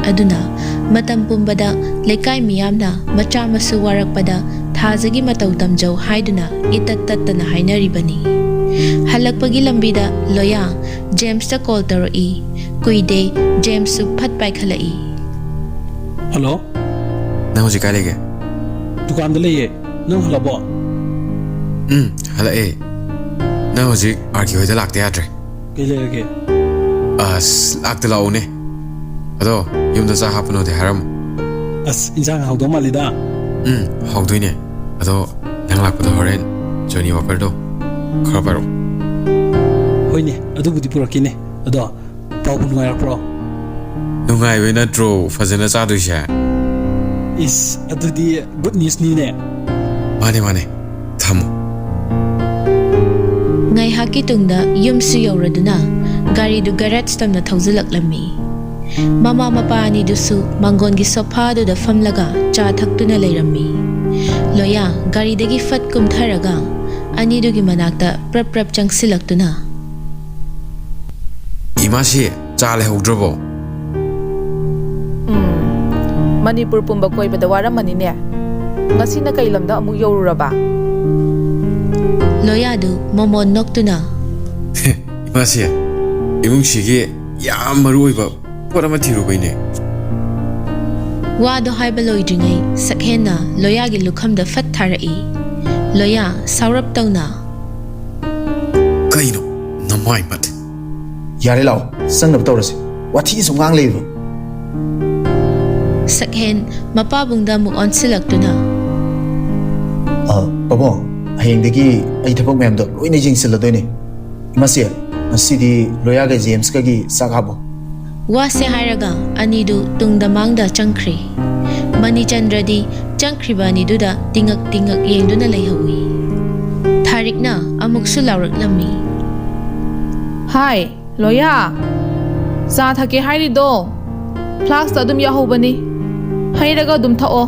ꯑꯗꯨꯅ ꯃꯇꯝ ꯄꯨꯝꯕꯗ ꯂꯩꯀꯥꯏ ꯃꯤꯌꯥꯝꯅ ꯃꯆꯥ ꯃꯁꯨ ꯋꯥꯔꯛꯄꯗ ꯊꯥꯖꯒꯤ ꯃꯇꯧ ꯇꯝꯖꯧ ꯍꯥꯏꯗꯨꯅ ꯏꯇꯠ ꯇꯠꯇꯅ ꯍꯥꯏꯅꯔꯤꯕꯅꯤ꯫ ꯍꯜꯂꯛꯄꯒꯤ ꯂꯝꯕꯤꯗ ꯂꯣꯌꯥ ꯖꯦꯝꯁꯇ ꯀꯣꯜ ꯇꯧꯔꯛꯏ꯫ ꯀꯨꯏꯗꯦ, ꯖꯦꯝꯁꯁꯨ ꯐꯠ ꯄꯥꯏꯈꯠꯂꯛꯏ꯫ ꯍꯜꯂꯣ꯫ ꯅꯪ ꯍꯧꯖꯤꯛ ꯀꯥꯏ ꯂꯩꯒꯦ? ꯗꯨꯀꯥꯟꯗ ꯂꯩꯌꯦ꯫ ꯅꯪ ꯍꯜꯂꯛꯑꯕꯣ? ꯎꯝ, ꯍꯜꯂꯛꯑꯦ꯫ ꯅꯪ ꯍꯧꯖꯤꯛ ꯑꯥꯔ ꯀꯦ ꯍꯣꯏꯗ ꯂꯥꯛꯇ ꯌꯥꯗ꯭ꯔꯦ꯫ ꯀꯩ ꯂꯩꯔꯒꯦ? ꯑꯁ, ꯂꯥꯛꯇ ꯂꯥꯛꯎꯅꯦ꯫ ꯑꯗꯣ ꯌꯨꯝꯗ ꯆꯥꯛ ꯍꯥꯞꯄꯅꯣꯗꯤ ꯍꯥꯏꯔꯝꯃꯣ꯫ ꯑꯁ, ꯏꯟꯁꯥꯡ ꯍꯥꯎꯗꯧ ꯃꯥꯜꯂꯤꯗ꯫ ꯎꯝ, ꯍꯥꯎꯗꯣꯏꯅꯦ꯫ ꯑꯗꯣ ꯅꯪ ꯂꯥꯛꯄꯗ ꯍꯣꯔꯦꯟ ꯖꯣꯅꯤ ꯋꯥꯀꯔꯗꯣ ꯈꯔ ꯄꯥꯏꯔꯛꯑꯣ꯫ ꯍꯣꯏꯅꯦ, ꯑꯗꯨꯕꯨꯗꯤ ꯄꯨꯔꯛꯀꯦꯅꯦ꯫ ꯑꯗꯣ ꯄꯥꯎꯕꯨ ꯅꯨꯡꯉꯥꯏꯔꯛꯄ꯭ꯔꯣ? ꯅꯨꯡꯉꯥꯏꯕꯩ ꯅꯠꯇ꯭ꯔꯣ ꯐꯖꯅ ꯆꯥꯗꯣꯏꯁꯦ? ꯏꯁ, ꯑꯗꯨꯗꯤ ꯒꯨꯗ ꯅ꯭ꯌꯨꯁꯅꯤꯅꯦ꯫ ꯃꯥꯅꯦ, ꯃꯥꯅꯦ꯫ ꯊꯝꯃꯣ꯫ ꯉꯥꯏꯍꯥꯛꯀꯤ ꯇꯨꯡꯗ ꯌꯨꯝꯁꯨ ꯌꯧꯔꯗꯨꯅ ꯒꯥꯔꯤꯗꯨ ꯒꯔꯦꯖ ꯇꯝꯅ ꯊꯧꯖꯤꯜꯂꯛꯂꯝꯃꯤ꯫ ꯃꯃꯥ ꯃꯄꯥ ꯑꯅꯤꯗꯨꯁꯨ ꯃꯥꯡꯒꯣꯟꯒꯤ ꯁꯣꯐꯥꯗꯨꯗ ꯐꯝꯂꯒ ꯆꯥ ꯊꯛꯇꯨꯅ ꯂꯩꯔꯝꯃꯤ꯫ ꯂꯣꯌꯥ ꯒꯥꯔꯤꯗꯒꯤ ꯐꯠ ꯀꯨꯝꯊꯔꯒ ꯑꯅꯤꯗꯨꯒꯤ ꯃꯅꯥꯛꯇ ꯄ꯭ꯔꯞ ꯄ꯭ꯔꯞ ꯆꯪꯁꯤꯜꯂꯛꯇꯨꯅ, ꯏꯃꯥꯁꯤ, ꯆꯥ ꯂꯩꯍꯧꯗ꯭ꯔꯕꯣ? ꯎꯝ, ꯃꯅꯤꯄꯨꯔ ꯄꯨꯝꯕ ꯀꯣꯏꯕꯗ ꯋꯥꯔꯝꯃꯅꯤꯅꯦ꯫ ꯉꯁꯤꯅ ꯀꯩ ꯂꯝꯗ ꯑꯃꯨꯛ ꯌꯧꯔꯨꯔꯕ? ꯂꯣꯌꯥꯗꯨ ꯃꯣꯃꯣꯟ ꯅꯣꯛꯇꯨꯅ, ꯏꯃꯥꯁꯦ, ꯏꯃꯨꯡꯁꯤꯒꯤ ꯌꯥꯝ ꯃꯔꯨ ꯑꯣꯏꯕ ꯄꯣꯠ ꯑꯃ ꯊꯤꯔꯨꯕꯩꯅꯦ꯫ ꯋꯥꯗꯣ ꯍꯥꯏꯕ ꯂꯣꯏꯗ꯭ꯔꯤꯉꯩ ꯁꯛꯍꯦꯟꯅ ꯂꯣꯌꯥꯒꯤ ꯂꯨꯈꯝꯗ ꯐꯠ ꯊꯥꯔꯛꯏ꯫ ꯂꯣꯌꯥ ꯁꯥꯎꯔꯞ ꯇꯧꯅ, "ꯀꯩꯅꯣ? ꯅꯃꯥꯏ ꯃꯠ!" "ꯌꯥꯔꯦ, ꯂꯥꯛꯑꯣ, ꯆꯪꯅꯕ ꯇꯧꯔꯁꯤ꯫ ꯋꯥꯊꯤ ꯁꯨꯝ ꯉꯥꯡ ꯂꯩꯕ꯫" ꯁꯛꯍꯦꯟ ꯃꯄꯥꯕꯨꯡꯗ ꯑꯃꯨꯛ ꯑꯣꯟꯁꯤꯜꯂꯛꯇꯨꯅ, "ꯑ, ꯄꯥꯕꯨꯡ, ꯍꯌꯦꯡꯗꯒꯤ ꯑꯩ ꯊꯕꯛ ꯃꯌꯥꯝꯗꯣ ꯂꯣꯏꯅ ꯌꯦꯡꯁꯤꯜꯂꯗꯣꯏꯅꯦ꯫ ꯏꯃꯥꯁꯦ, ꯉꯁꯤꯗꯤ ꯂꯣꯌꯥꯒ ꯖꯦꯝꯁꯀꯒꯤ ꯆꯥꯛ ꯍꯥꯞꯄꯣ꯫" ꯋꯥꯁꯦ ꯍꯥꯏꯔꯒ ꯑꯅꯤꯗꯨ ꯇꯨꯡꯗ ꯃꯥꯡꯗ ꯆꯪꯈ꯭ꯔꯦ꯫ ꯃꯅꯤꯆꯟꯗ꯭ꯔꯗꯤ ꯆꯪꯈ꯭ꯔꯤꯕ ꯑꯅꯤꯗꯨꯗ ꯇꯤꯉꯛ ꯇꯤꯉꯛ ꯌꯦꯡꯗꯨꯅ ꯂꯩꯍꯧꯏ꯫ ꯊꯥꯔꯤꯛꯅ ꯑꯃꯨꯛꯁꯨ ꯂꯥꯎꯔꯛꯂꯝꯃꯤ꯫ "ꯍꯥꯏ, ꯂꯣꯌꯥ, ꯆꯥ ꯊꯛꯀꯦ ꯍꯥꯏꯔꯤꯗꯣ ꯐ꯭ꯂꯥꯁꯛꯇ ꯑꯗꯨꯝ ꯌꯥꯎꯍꯧꯕꯅꯤ, ꯍꯩꯔꯒ ꯑꯗꯨꯝ ꯊꯛꯑꯣ꯫"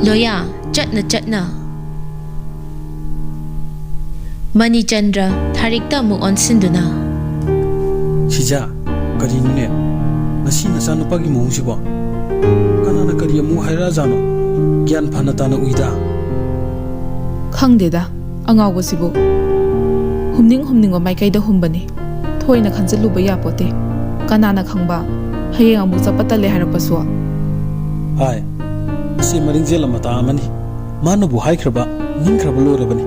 ꯂꯣꯌꯥ ꯆꯠꯅ ꯆꯠꯅ ꯃꯅꯤꯆꯟꯗ꯭ꯔ ꯊꯥꯔꯤꯛꯇ ꯑꯃꯨꯛ ꯑꯣꯟꯁꯤꯟꯗꯨꯅ, "ꯁꯤꯖꯥ, ꯀꯔꯤꯅꯣꯅꯦ? ꯉꯁꯤ ꯅꯆꯥꯅꯨꯄꯥꯒꯤ ꯃꯑꯣꯡꯁꯤꯕꯣ? ꯀꯅꯥꯅ ꯀꯔꯤ ꯑꯃꯨꯛ ꯍꯥꯏꯔꯛꯑꯖꯥꯠꯅꯣ? ꯒ꯭ꯌꯥꯟ ꯐꯅ ꯇꯥꯅ ꯎꯏꯗ꯫" "ꯈꯪꯗꯦꯗ, ꯑꯉꯥꯎꯕꯁꯤꯕꯨ꯫ ꯍꯨꯝꯅꯤꯡ ꯍꯨꯝꯅꯤꯡꯕ ꯃꯥꯏꯀꯩꯗ ꯍꯨꯝꯕꯅꯤ꯫ ꯊꯣꯏꯅ ꯈꯟꯖꯤꯜꯂꯨꯕ ꯌꯥꯄꯣꯠꯇꯦ꯫ ꯀꯅꯥꯅ ꯈꯪꯕ, ꯍꯌꯦꯡ ꯑꯃꯨꯛ ꯆꯠꯄ ꯇꯜꯂꯦ ꯍꯥꯏꯔꯛꯄꯁꯨ꯫" "ꯍꯥꯏ, ꯃꯁꯤ ꯃꯔꯤꯡꯖꯦꯜ ꯑꯃꯇꯥ ꯑꯃꯅꯤ꯫ ꯃꯥꯅꯕꯨ ꯍꯥꯏꯈ꯭ꯔꯕ, ꯅꯤꯡꯈ꯭ꯔꯕ ꯂꯣꯏꯔꯕꯅꯤ꯫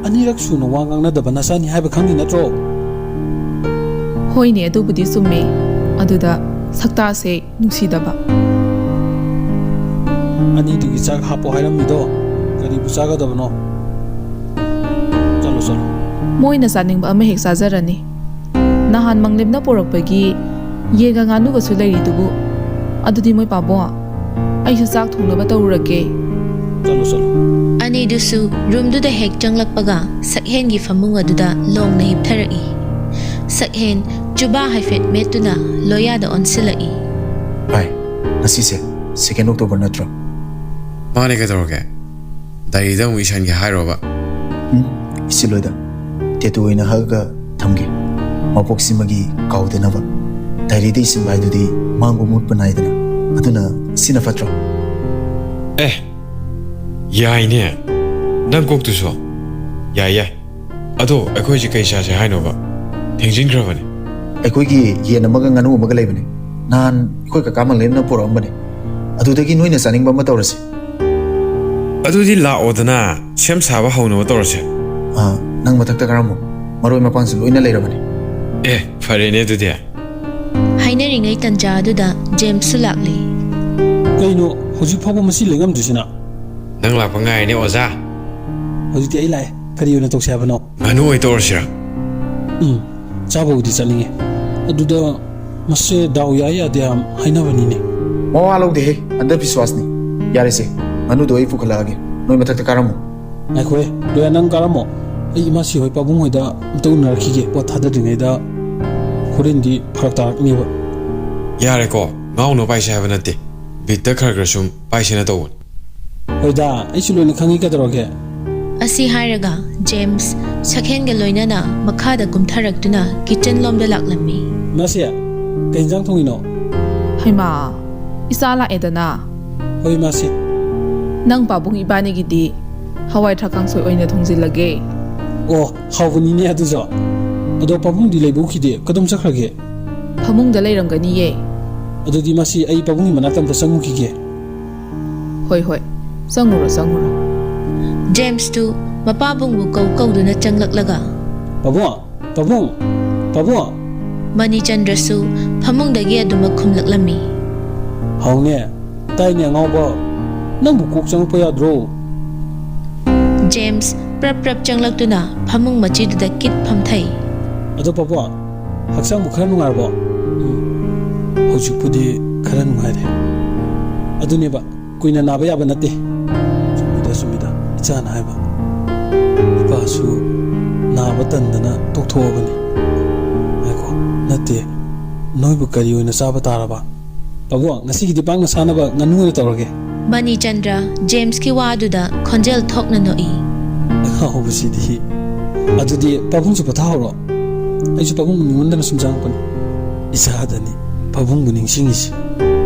ꯑꯅꯤꯔꯛ ꯁꯨꯅ ꯋꯥ ꯉꯥꯡꯅꯗꯕ ꯅꯆꯥꯅꯤ ꯍꯥꯏꯕ ꯈꯪꯉꯤ ꯅꯠꯇ꯭ꯔꯣ?" "ꯍꯣꯏꯅꯦ, ꯑꯗꯨꯕꯨꯗꯤ ꯆꯨꯝꯃꯦ꯫ ꯑꯗꯨꯗ ꯁꯛꯇꯥꯁꯦ ꯅꯨꯡꯁꯤꯗꯕ꯫" "ꯑꯅꯤꯗꯨꯒꯤ ꯆꯥꯛ ꯍꯥꯞꯄꯣ ꯍꯥꯏꯔꯝꯃꯤꯗꯣ ꯀꯔꯤꯕꯨ ꯆꯥꯒꯗꯕꯅꯣ? ꯆꯠꯂꯣ, ꯆꯠꯂꯣ꯫" "ꯃꯣꯏꯅ ꯆꯥꯅꯤꯡꯕ ꯑꯃ ꯍꯦꯛ ꯆꯥꯖꯔꯅꯤ꯫ ꯅꯍꯥꯟ ꯃꯪꯂꯦꯝꯅ ꯄꯨꯔꯛꯄꯒꯤ ꯌꯦꯟꯒ ꯉꯥꯅꯨꯒꯁꯨ ꯂꯩꯔꯤꯗꯨꯕꯨ꯫ ꯑꯗꯨꯗꯤ ꯃꯣꯏ ꯄꯥꯕꯣ, ꯑꯩꯁꯨ ꯆꯥꯛ ꯊꯣꯡꯅꯕ ꯇꯧꯔꯨꯔꯒꯦ꯫" "ꯆꯠꯂꯣ, ꯆꯠꯂꯣ꯫" ꯑꯅꯤꯗꯨꯁꯨ ꯔꯨꯝꯗꯨꯗ ꯍꯦꯛ ꯆꯪꯂꯛꯄꯒ ꯁꯛꯍꯦꯟꯒꯤ ꯐꯃꯨꯡ ꯑꯗꯨꯗ ꯂꯣꯡꯅ ꯍꯤꯞꯊꯔꯛꯏ꯫ ꯁꯛꯍꯦꯟ ꯆꯨꯕꯥ ꯍꯥꯏꯐꯦꯠ ꯃꯦꯠꯇꯨꯅ ꯂꯣꯌꯥꯗ ꯑꯣꯟꯁꯤꯜꯂꯛꯏ꯫ "ꯚꯥꯏ, ꯉꯁꯤꯁꯦ ꯁꯦꯀꯦꯟ ꯑꯣꯛꯇꯣꯕꯔ ꯅꯠꯇ꯭ꯔꯣ?" "ꯃꯥꯅꯦ, ꯀꯩꯗꯧꯔꯒꯦ? ꯗꯥꯏꯔꯤꯗ ꯑꯃꯨꯛ ꯏꯁꯟꯒꯦ ꯍꯥꯏꯔꯣꯕ?" "ꯎꯝ, ꯏꯁꯤꯜꯂꯣꯏꯗ꯫ ꯇꯦꯇꯨ ꯑꯣꯏꯅ ꯍꯛꯑꯒ ꯊꯝꯒꯦ꯫ ꯃꯄꯣꯛꯁꯤꯃꯒꯤ ꯀꯥꯎꯗꯅꯕ꯫ ꯗꯥꯏꯔꯤꯗ ꯏꯁꯤꯟꯕ ꯍꯥꯏꯗꯨꯗꯤ ꯃꯥꯡꯕ ꯃꯨꯠꯄ ꯅꯥꯏꯗꯅ꯫ ꯑꯗꯨꯅ ꯁꯤꯅ ꯐꯠꯇ꯭ꯔꯣ?" "ꯑꯦ, ꯌꯥꯏꯅꯦ, ꯅꯪ ꯀꯣꯛꯇꯨꯁꯨ꯫ ꯌꯥꯏ, ꯌꯥꯏ꯫ ꯑꯗꯣ ꯑꯩꯈꯣꯏꯁꯦ ꯀꯩ ꯆꯥꯁꯦ ꯍꯥꯏꯅꯣꯕ? ꯊꯦꯡꯖꯤꯟꯈ꯭ꯔꯕꯅꯦ꯫ ꯑꯩꯈꯣꯏꯒꯤ ꯌꯦꯟ ꯑꯃꯒ ꯉꯥꯅꯨ ꯑꯃꯒ ꯂꯩꯕꯅꯦ꯫ ꯅꯍꯥꯟ ꯑꯩꯈꯣꯏ ꯀꯀꯥ ꯃꯪꯂꯦꯝꯅ ꯄꯨꯔꯛꯑꯝꯕꯅꯦ꯫ ꯑꯗꯨꯗꯒꯤ ꯅꯣꯏꯅ ꯆꯥꯅꯤꯡꯕ ꯑꯃ ꯇꯧꯔꯁꯤ꯫ ꯑꯗꯨꯗꯤ ꯂꯥꯛꯑꯣꯗꯅ, ꯁꯦꯝ ꯁꯥꯕ ꯍꯧꯅꯕ ꯇꯧꯔꯁꯦ꯫ ꯑꯥ, ꯅꯪ ꯃꯊꯛꯇ ꯀꯥꯔꯝꯃꯣ꯫ ꯃꯔꯣꯏ ꯃꯄꯥꯡꯁꯨ ꯂꯣꯏꯅ ꯂꯩꯔꯕꯅꯦ꯫ ꯑꯦ, ꯐꯔꯦꯅꯦ ꯑꯗꯨꯗꯤ꯫ ꯍꯥꯏꯅꯔꯤꯉꯩ ꯇꯟꯖꯥ ꯑꯗꯨꯗ ꯖꯦꯝꯁꯁꯨ ꯂꯥꯛꯂꯦ꯫ ꯀꯩꯅꯣ ꯍꯧꯖꯤꯛ ꯐꯥꯎꯕ ꯃꯁꯤ ꯂꯦꯡꯉꯝꯗ꯭ꯔꯤꯁꯤꯅ? ꯅꯪ ꯂꯥꯛꯄ ꯉꯥꯏꯔꯤꯅꯦ ꯑꯣꯖꯥ꯫ ꯍꯧꯖꯤꯛꯇꯤ ꯑꯩ ꯂꯥꯛꯑꯦ, ꯀꯔꯤ ꯑꯣꯏꯅ ꯇꯧꯁꯦ ꯍꯥꯏꯕꯅꯣ? ꯉꯥꯅꯨ ꯑꯣꯏ ꯇꯧꯔꯁꯤꯔꯥ? ꯎꯝ, ꯆꯥꯕꯕꯨꯗꯤ ꯆꯠꯅꯤꯡꯉꯦ꯫ ꯑꯗꯨꯗ ꯃꯁꯦ ꯗꯥꯎ ꯌꯥꯏ ꯌꯥꯗꯦ ꯌꯥꯝ ꯍꯥꯏꯅꯕꯅꯤꯅꯦ꯫ ꯃꯋꯥ ꯂꯧꯗꯦꯍꯦ, ꯑꯟꯗ ꯕꯤꯁ꯭ꯋꯥꯁꯅꯤ꯫ ꯌꯥꯔꯦꯁꯦ, ꯉꯥꯅꯨꯗꯣ ꯑꯩ ꯄꯨꯈꯠꯂꯛꯑꯒꯦ꯫ ꯅꯣꯏ ꯃꯊꯛꯇ ꯀꯥꯔꯝꯃꯣ꯫ ꯉꯥꯏꯈꯣꯍꯦ, ꯂꯣꯌꯥ, ꯅꯪ ꯀꯥꯔꯝꯃꯣ꯫ ꯑꯩ ꯏꯃꯥꯁꯤ ꯍꯣꯏ ꯄꯥꯕꯨꯡ ꯍꯣꯏꯗ ꯑꯝꯇ ꯎꯅꯔꯛꯈꯤꯒꯦ꯫ ꯄꯣꯠ ꯊꯥꯗꯗ꯭ꯔꯤꯉꯩꯗ ꯍꯣꯔꯦꯟꯗꯤ ꯐꯔꯛ ꯇꯥꯔꯛꯅꯦꯕ꯫ ꯌꯥꯔꯦꯀꯣ, ꯉꯥꯎꯅ ꯄꯥꯏꯁꯦ ꯍꯥꯏꯕ ꯅꯠꯇꯦ꯫ ꯕꯤꯠꯇ ꯈꯔ ꯈꯔ ꯁꯨꯝ ꯄꯥꯏꯁꯦꯅ ꯇꯧꯕꯅꯤ꯫ ꯍꯣꯏꯗ, ꯑꯩꯁꯨ ꯂꯣꯏꯅ ꯈꯪꯉꯤ, ꯀꯩꯗꯧꯔꯒꯦ? ꯑꯁꯤ ꯍꯥꯏꯔꯒ ꯖꯦꯝꯁ ꯁꯛꯍꯦꯟꯒ ꯂꯣꯏꯅꯅ ꯃꯈꯥꯗ ꯀꯨꯝꯊꯔꯛꯇꯨꯅ ꯀꯤꯆꯟ ꯂꯣꯝꯗ ꯂꯥꯛꯂꯝꯃꯤ꯫ ꯃꯥꯁꯦ, ꯀꯩ ꯌꯦꯟꯖꯥꯡ ꯊꯣꯡꯉꯤꯅꯣ? ꯍꯩꯃꯥ, ꯏꯆꯥ ꯂꯥꯛꯑꯦꯗꯅ꯫ ꯍꯣꯏ, ꯃꯥꯁꯦ꯫ ꯅꯪ ꯄꯥꯕꯨꯡ ꯏꯕꯥꯅꯤꯒꯤꯗꯤ ꯍꯋꯥꯏ ꯊ꯭ꯔꯥꯛ ꯀꯥꯡꯁꯣꯏ ꯑꯣꯏꯅ ꯊꯣꯡꯖꯤꯜꯂꯒꯦ꯫ ꯑꯣ, ꯍꯥꯎꯕꯅꯤꯅꯦ ꯑꯗꯨꯁꯨ꯫ ꯑꯗꯣ ꯄꯥꯕꯨꯡꯗꯤ ꯂꯩꯕ ꯎꯈꯤꯗꯦ, ꯀꯗꯣꯝ ꯆꯠꯈ꯭ꯔꯒꯦ? ꯐꯃꯨꯡꯗ ꯂꯩꯔꯝꯒꯅꯤꯌꯦ꯫ ꯑꯗꯨꯗꯤ ꯃꯥꯁꯤ, ꯑꯩ ꯄꯥꯕꯨꯡꯒꯤ ꯃꯅꯥꯛꯇ ꯑꯝꯇ ꯆꯪꯉꯨꯈꯤꯒꯦ꯫ ꯍꯣꯏ ꯍꯣꯏ, ꯆꯪꯉꯨꯔꯣ ꯆꯪꯉꯨꯔꯣ꯫ ꯖꯦꯝꯁꯇꯨ ꯃꯄꯥꯕꯨꯡꯕꯨ ꯀꯧ ꯀꯧꯗꯨꯅ ꯆꯪꯂꯛꯂꯒ꯫ ꯄꯥꯕꯨꯡ, ꯄꯥꯕꯨꯡ, ꯄꯥꯕꯨꯡ꯫ ꯃꯅꯤꯆꯟꯗ꯭ꯔꯁꯨ ꯐꯃꯨꯡꯗꯒꯤ ꯑꯗꯨꯃꯛ ꯈꯨꯝꯂꯛꯂꯝꯃꯤ꯫ ꯍꯥꯎꯅꯦ, ꯇꯥꯏꯅꯦ ꯑꯉꯥꯎꯕ, ꯅꯪꯕꯨ ꯀꯣꯛ ꯆꯪꯉꯛꯄ ꯌꯥꯗ꯭ꯔꯣ? ꯖꯦꯝꯁ ꯄ꯭ꯔꯞ ꯄ꯭ꯔꯞ ꯆꯪꯂꯛꯇꯨꯅ ꯐꯃꯨꯡ ꯃꯆꯤꯗꯨꯗ ꯀꯤꯠ ꯐꯝꯊꯩ꯫ ꯑꯗꯣ ꯄꯥꯕꯨꯡ, ꯍꯛꯆꯥꯡꯕꯨ ꯈꯔ ꯅꯨꯡꯉꯥꯏꯔꯕꯣ? ꯎꯝ, ꯍꯧꯖꯤꯛꯄꯨꯗꯤ ꯈꯔ ꯅꯨꯡꯉꯥꯏꯔꯦ꯫ ꯑꯗꯨꯅꯦꯕ, ꯀꯨꯏꯅ ꯅꯥꯕ ꯌꯥꯕ ꯅꯠꯇꯦ꯫ ꯆꯨꯝꯃꯤꯗ, ꯆꯨꯝꯃꯤꯗ, ꯏꯆꯥꯅ ꯍꯥꯏꯕ꯫ ꯏꯄꯥꯁꯨ ꯅꯥꯕ ꯇꯟꯗꯅ ꯇꯣꯛꯊꯣꯛꯑꯕꯅꯤ꯫ ꯉꯥꯏꯈꯣ, ꯅꯠꯇꯦ, ꯅꯣꯏꯕꯨ ꯀꯔꯤ ꯑꯣꯏꯅ ꯆꯥꯕ ꯇꯥꯔꯕ? ꯄꯥꯕꯨꯡ, ꯉꯁꯤꯒꯤꯗꯤ ꯄꯥꯛꯅ ꯁꯥꯅꯕ ꯉꯥꯅꯨ ꯑꯣꯏꯅ ꯇꯧꯔꯒꯦ꯫ ꯃꯅꯤꯆꯟꯗ꯭ꯔ ꯖꯦꯝꯁꯀꯤ ꯋꯥ ꯑꯗꯨꯗ ꯈꯣꯟꯖꯦꯜ ꯊꯣꯛꯅ ꯅꯣꯛꯏ꯫ ꯑꯉꯥꯎꯕꯁꯤꯗꯤ꯫ ꯑꯗꯨꯗꯤ ꯄꯥꯕꯨꯡꯁꯨ ꯄꯣꯊꯥꯍꯧꯔꯣ꯫ ꯑꯩꯁꯨ ꯄꯥꯕꯨꯡꯕꯨ ꯅꯤꯡꯉꯝꯗꯅ ꯁꯨꯝ ꯆꯪꯉꯛꯄꯅꯤ꯫ ꯏꯆꯥꯗꯅꯤ ꯄꯥꯕꯨꯡꯕꯨ ꯅꯤꯡꯁꯤꯡꯉꯤꯁꯤ꯫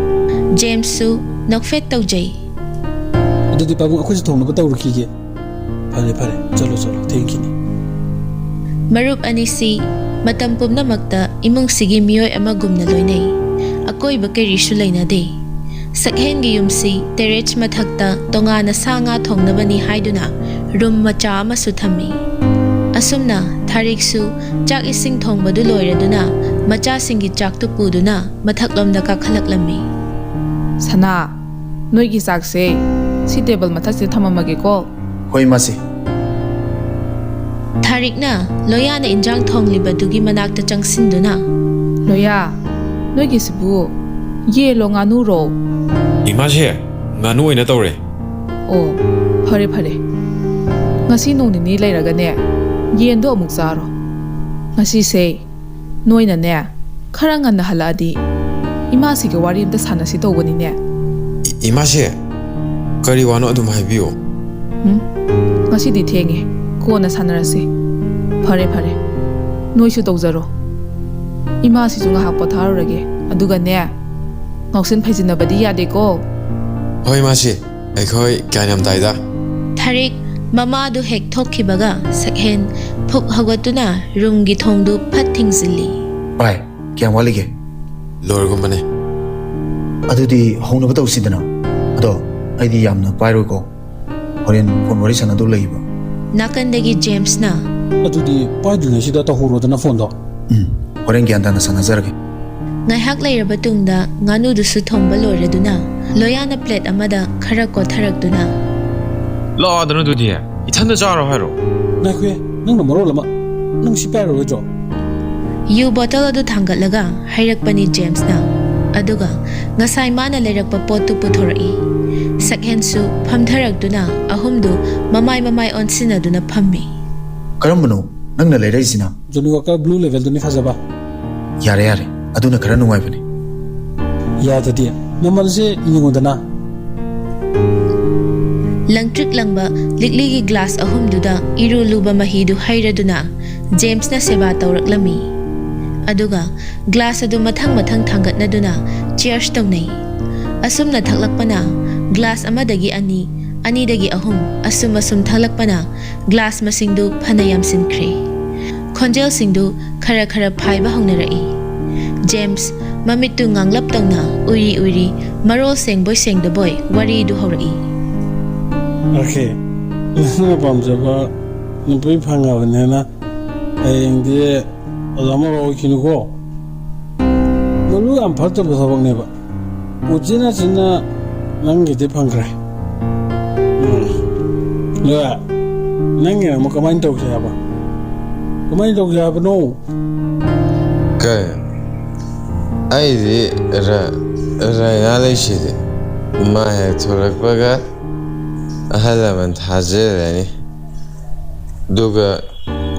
ꯖꯦꯝꯁꯁꯨ ꯅꯣꯛꯐꯦꯠ ꯇꯧꯖꯩ꯫ ꯑꯗꯨꯗꯤ ꯄꯥꯕꯨꯡ, ꯑꯩꯈꯣꯏꯁꯨ ꯊꯣꯡꯅꯕ ꯇꯧꯔꯨꯈꯤꯒꯦ꯫ ꯐꯔꯦ, ꯐꯔꯦ, ꯆꯠꯂꯣ, ꯆꯠꯂꯣ, ꯊꯦꯡꯈꯤꯅꯤ꯫ ꯃꯔꯨꯞ ꯑꯅꯤꯁꯤ ꯃꯇꯝ ꯄꯨꯝꯅꯃꯛꯇ ꯏꯃꯨꯡꯁꯤꯒꯤ ꯃꯤꯑꯣꯏ ꯑꯃꯒꯨꯝꯅ ꯂꯣꯏꯅꯩ꯫ ꯑꯀꯣꯏꯕ ꯀꯔꯤꯁꯨ ꯂꯩꯅꯗꯦ꯫ ꯁꯛꯍꯦꯟꯒꯤ ꯌꯨꯝꯁꯤ terrace ꯃꯊꯛꯇ ꯇꯣꯉꯥꯟꯅ ꯁꯥ ꯉꯥ ꯊꯣꯡꯅꯕꯅꯤ ꯍꯥꯏꯗꯨꯅ room ꯃꯆꯥ ꯑꯃꯁꯨ ꯊꯝꯃꯤ꯫ ꯑꯁꯨꯝꯅ ꯊꯥꯔꯤꯛꯁꯨ ꯆꯥꯛ ꯏꯁꯤꯡ ꯊꯣꯡꯕꯗꯨ ꯂꯣꯏꯔꯗꯨꯅ ꯃꯆꯥꯁꯤꯡꯒꯤ ꯆꯥꯛꯇꯨ ꯄꯨꯗꯨꯅ ꯃꯊꯛꯂꯣꯝꯗ ꯀꯥꯈꯠꯂꯛꯂꯝꯃꯤ꯫ ꯁꯅꯥ, ꯅꯣꯏꯒꯤ ꯆꯥꯛꯁꯦ ꯁꯤ table ꯃꯊꯛꯁꯤꯗ ꯊꯝꯃꯝꯃꯒꯦꯀꯣ꯫ ꯍꯣꯏ, ꯏꯃꯥꯁꯤ꯫ ꯊꯥꯔꯤꯛꯅ ꯂꯣꯌꯥꯅ ꯏꯟꯖꯥꯡ ꯊꯣꯡꯂꯤꯕꯗꯨꯒꯤ ꯃꯅꯥꯛꯇ ꯆꯪꯁꯤꯟꯗꯨꯅ, ꯂꯣꯌꯥ, ꯅꯣꯏꯒꯤꯁꯤꯕꯨ ꯌꯦꯟꯂꯣ ꯉꯥꯅꯨꯔꯣ? ꯏꯃꯥꯁꯦ, ꯉꯥꯅꯨ ꯑꯣꯏꯅ ꯇꯧꯔꯦ꯫ ꯑꯣ, ꯐꯔꯦ ꯐꯔꯦ꯫ ꯉꯁꯤ ꯅꯣꯡ ꯅꯤꯅꯤ ꯂꯩꯔꯒꯅꯦ, ꯌꯦꯟꯗꯣ ꯑꯃꯨꯛ ꯆꯥꯔꯣ꯫ ꯉꯁꯤꯁꯦ ꯅꯣꯏꯅꯅꯦ, ꯈꯔ ꯉꯟꯅ ꯍꯜꯂꯛꯑꯗꯤ ꯏꯃꯥꯁꯤꯒ ꯋꯥꯔꯤ ꯑꯝꯇ ꯁꯥꯟꯅꯁꯤ ꯇꯧꯕꯅꯤꯅꯦ꯫ ꯏ-, ꯏꯃꯥꯁꯦ, ꯀꯔꯤ ꯋꯥꯅꯣ ꯑꯗꯨꯝ ꯍꯥꯏꯕꯤꯌꯨ꯫ ꯎꯝ, ꯉꯁꯤꯗꯤ ꯊꯦꯡꯉꯦ, ꯀꯣꯟꯅ ꯁꯥꯟꯅꯔꯁꯤ꯫ ꯐꯔꯦ, ꯐꯔꯦ, ꯅꯣꯏꯁꯨ ꯇꯧꯖꯔꯣ꯫ ꯏꯃꯥꯁꯤꯁꯨ ꯉꯥꯏꯍꯥꯛ ꯄꯣꯊꯥꯔꯨꯔꯒꯦ, ꯑꯗꯨꯒꯅꯦ, ꯉꯥꯎꯁꯤꯟ ꯐꯩꯖꯤꯟꯅꯕꯗꯤ ꯌꯥꯗꯦꯀꯣ꯫ ꯍꯣꯏ, ꯏꯃꯥꯁꯤ꯫ ꯑꯩꯈꯣꯏ ꯒ꯭ꯌꯥꯟ ꯌꯥꯝ ꯇꯥꯏꯗ꯫ ꯊꯥꯔꯤꯛ ꯃꯃꯥꯗꯨ ꯍꯦꯛ ꯊꯣꯛꯈꯤꯕꯒ ꯁꯛꯍꯦꯟ ꯐꯨꯛ ꯍꯧꯒꯠꯇꯨꯅ roomꯒꯤ ꯊꯣꯡꯗꯨ ꯐꯠ ꯊꯤꯡꯖꯤꯜꯂꯤ꯫ ꯚꯥꯏ, ꯀꯌꯥꯝ ꯋꯥꯠꯂꯤꯒꯦ? ꯂꯣꯏꯔꯒꯨꯝꯕꯅꯦ꯫ ꯑꯗꯨꯗꯤ ꯍꯧꯅꯕ ꯇꯧꯁꯤꯗꯅ꯫ ꯑꯗꯣ ꯑꯩꯗꯤ ꯌꯥꯝꯅ ꯄꯥꯏꯔꯣꯏꯀꯣ꯫ ꯍꯣꯔꯦꯟ phone ꯋꯥꯔꯤ ꯁꯥꯟꯅꯗꯧ ꯂꯩꯕ꯫ ꯅꯥꯀꯟꯗꯒꯤ ꯖꯦꯝꯁꯅ, ꯑꯗꯨꯗꯤ ꯄꯥꯏꯗ꯭ꯔꯤꯉꯩꯁꯤꯗ ꯇꯧꯍꯧꯔꯣꯗꯅ phoneꯗꯣ꯫ ꯎꯝ, ꯍꯣꯔꯦꯟ ꯒ꯭ꯌꯥꯟ ꯇꯥꯅ ꯁꯥꯟꯅꯖꯔꯒꯦ꯫ ꯉꯥꯏꯍꯥꯛ ꯂꯩꯔꯕ ꯇꯨꯡꯗ ꯉꯥꯅꯨꯗꯨꯁꯨ ꯊꯣꯡꯕ ꯂꯣꯏꯔꯗꯨꯅ ꯂꯣꯌꯥꯅ plate ꯑꯃꯗ ꯈꯔ ꯀꯣꯊꯔꯛꯇꯨꯅ, ꯂꯥꯛꯑꯣꯗꯅ ꯑꯗꯨꯗꯤ, ꯏꯊꯟꯗ ꯆꯥꯔꯣ ꯍꯥꯏꯔꯣ? ꯉꯥꯏꯈꯣꯍꯦ, ꯅꯪꯅ ꯃꯔꯣꯜ ꯑꯃ, ꯅꯪ ꯁꯤ ꯄꯥꯏꯔꯔꯣꯏꯗ꯭ꯔꯣ? ꯌꯨ bottle ꯑꯗꯨ ꯊꯥꯡꯒꯠꯂꯒ ꯍꯩꯔꯛꯄꯅꯤ ꯖꯦꯝꯁꯅ꯫ ꯑꯗꯨꯒ ꯉꯁꯥꯏ ꯃꯥꯅ ꯂꯩꯔꯛꯄ ꯄꯣꯠꯇꯨ ꯄꯨꯊꯣꯔꯛꯏ꯫ ꯁꯛꯍꯦꯟꯁꯨ ꯐꯝꯊꯔꯛꯇꯨꯅ ꯑꯍꯨꯝꯗꯨ ꯃꯃꯥꯏ ꯃꯃꯥꯏ ꯑꯣꯟꯁꯤꯟꯅꯗꯨꯅ ꯐꯝꯃꯤ꯫ ꯀꯔꯝꯕꯅꯣ ꯅꯪꯅ ꯂꯩꯔꯛꯏꯁꯤꯅ? Johnnie Walker Blue Labelꯗꯨꯅꯤ ꯐꯖꯕ꯫ ꯌꯥꯔꯦ, ꯌꯥꯔꯦ, ꯑꯗꯨꯅ ꯈꯔ ꯅꯨꯡꯉꯥꯏꯕꯅꯤ꯫ ꯌꯥꯗꯗꯤ, ꯃꯃꯜꯁꯦ ꯌꯦꯡꯉꯨꯗꯅ꯫ ꯂꯪꯇ꯭ꯔꯤꯛ ꯂꯪꯕ ꯂꯤꯛꯂꯤꯒꯤ glass ꯑꯍꯨꯝꯗꯨꯗ ꯏꯔꯨ ꯂꯨꯕ ꯃꯍꯤꯗꯨ ꯍꯩꯔꯗꯨꯅ ꯖꯦꯝꯁꯅ ꯁꯦꯕꯥ ꯇꯧꯔꯛꯂꯝꯃꯤ꯫ ꯑꯗꯨꯒ glass ꯑꯗꯨ ꯃꯊꯪ ꯃꯊꯪ ꯊꯥꯡꯒꯠꯅꯗꯨꯅ cheers ꯇꯧꯅꯩ꯫ ꯑꯁꯨꯝꯅ ꯊꯛꯂꯛꯄꯅ glass ꯑꯃꯗꯒꯤ ꯑꯅꯤ, ꯑꯅꯤꯗꯒꯤ ꯑꯍꯨꯝ, ꯑꯁꯨꯝ ꯑꯁꯨꯝ ꯊꯛꯂꯛꯄꯅ ꯒ꯭ꯂꯥꯁ ꯃꯁꯤꯡꯗꯨ ꯐꯅ ꯌꯥꯝꯁꯤꯟꯈ꯭ꯔꯦ꯫ ꯈꯣꯟꯖꯦꯜꯁꯤꯡꯗꯨ ꯈꯔ ꯈꯔ ꯐꯥꯏꯕ ꯍꯧꯅꯔꯛꯏ꯫ ꯖꯦꯝꯁ ꯃꯃꯤꯠꯇꯨ ꯉꯥꯡꯂꯞ ꯇꯧꯅ ꯎꯏꯔꯤ ꯎꯏꯔꯤ, ꯃꯔꯣꯜ ꯁꯦꯡꯕꯣꯏ ꯁꯦꯡꯗꯕꯣꯏ ꯋꯥꯔꯤꯗꯨ ꯍꯧꯔꯛꯏ꯫ ꯑꯣꯀꯦ, ꯅꯪꯅ ꯄꯥꯝꯖꯕ ꯅꯨꯄꯤ ꯐꯪꯉꯕꯅꯤꯅ ꯍꯌꯦꯡꯗꯤ ꯑꯣꯖꯥ ꯃꯔꯨ ꯑꯣꯏꯈꯤꯅꯨꯀꯣ꯫ ꯃꯗꯨ ꯌꯥꯝ ꯐꯠꯇꯕ ꯊꯕꯛꯅꯦꯕ꯫ ꯎꯆꯤꯟ ꯅꯥꯆꯤꯟꯅ ꯅꯪꯒꯤꯗꯤ ꯐꯪꯈ꯭ꯔꯦ꯫ ꯎꯝ꯫ ꯑꯗꯨꯒ ꯅꯪꯒꯤꯅ ꯑꯃꯨꯛ ꯀꯃꯥꯏꯅ ꯇꯧꯁꯦ ꯍꯥꯏꯕ? ꯀꯃꯥꯏꯅ ꯇꯧꯁꯦ ꯍꯥꯏꯕꯅꯣ? ꯀꯩ? ꯑꯩꯗꯤ ꯔ-, ꯔꯥꯏꯅꯥ ꯂꯩꯁꯤꯗꯤ꯫ ꯃꯥ ꯍꯦꯛ ꯊꯣꯛꯂꯛꯄꯒ ꯑꯍꯜ ꯂꯃꯟ ꯊꯥꯖꯔꯅꯤ꯫ ꯑꯗꯨꯒ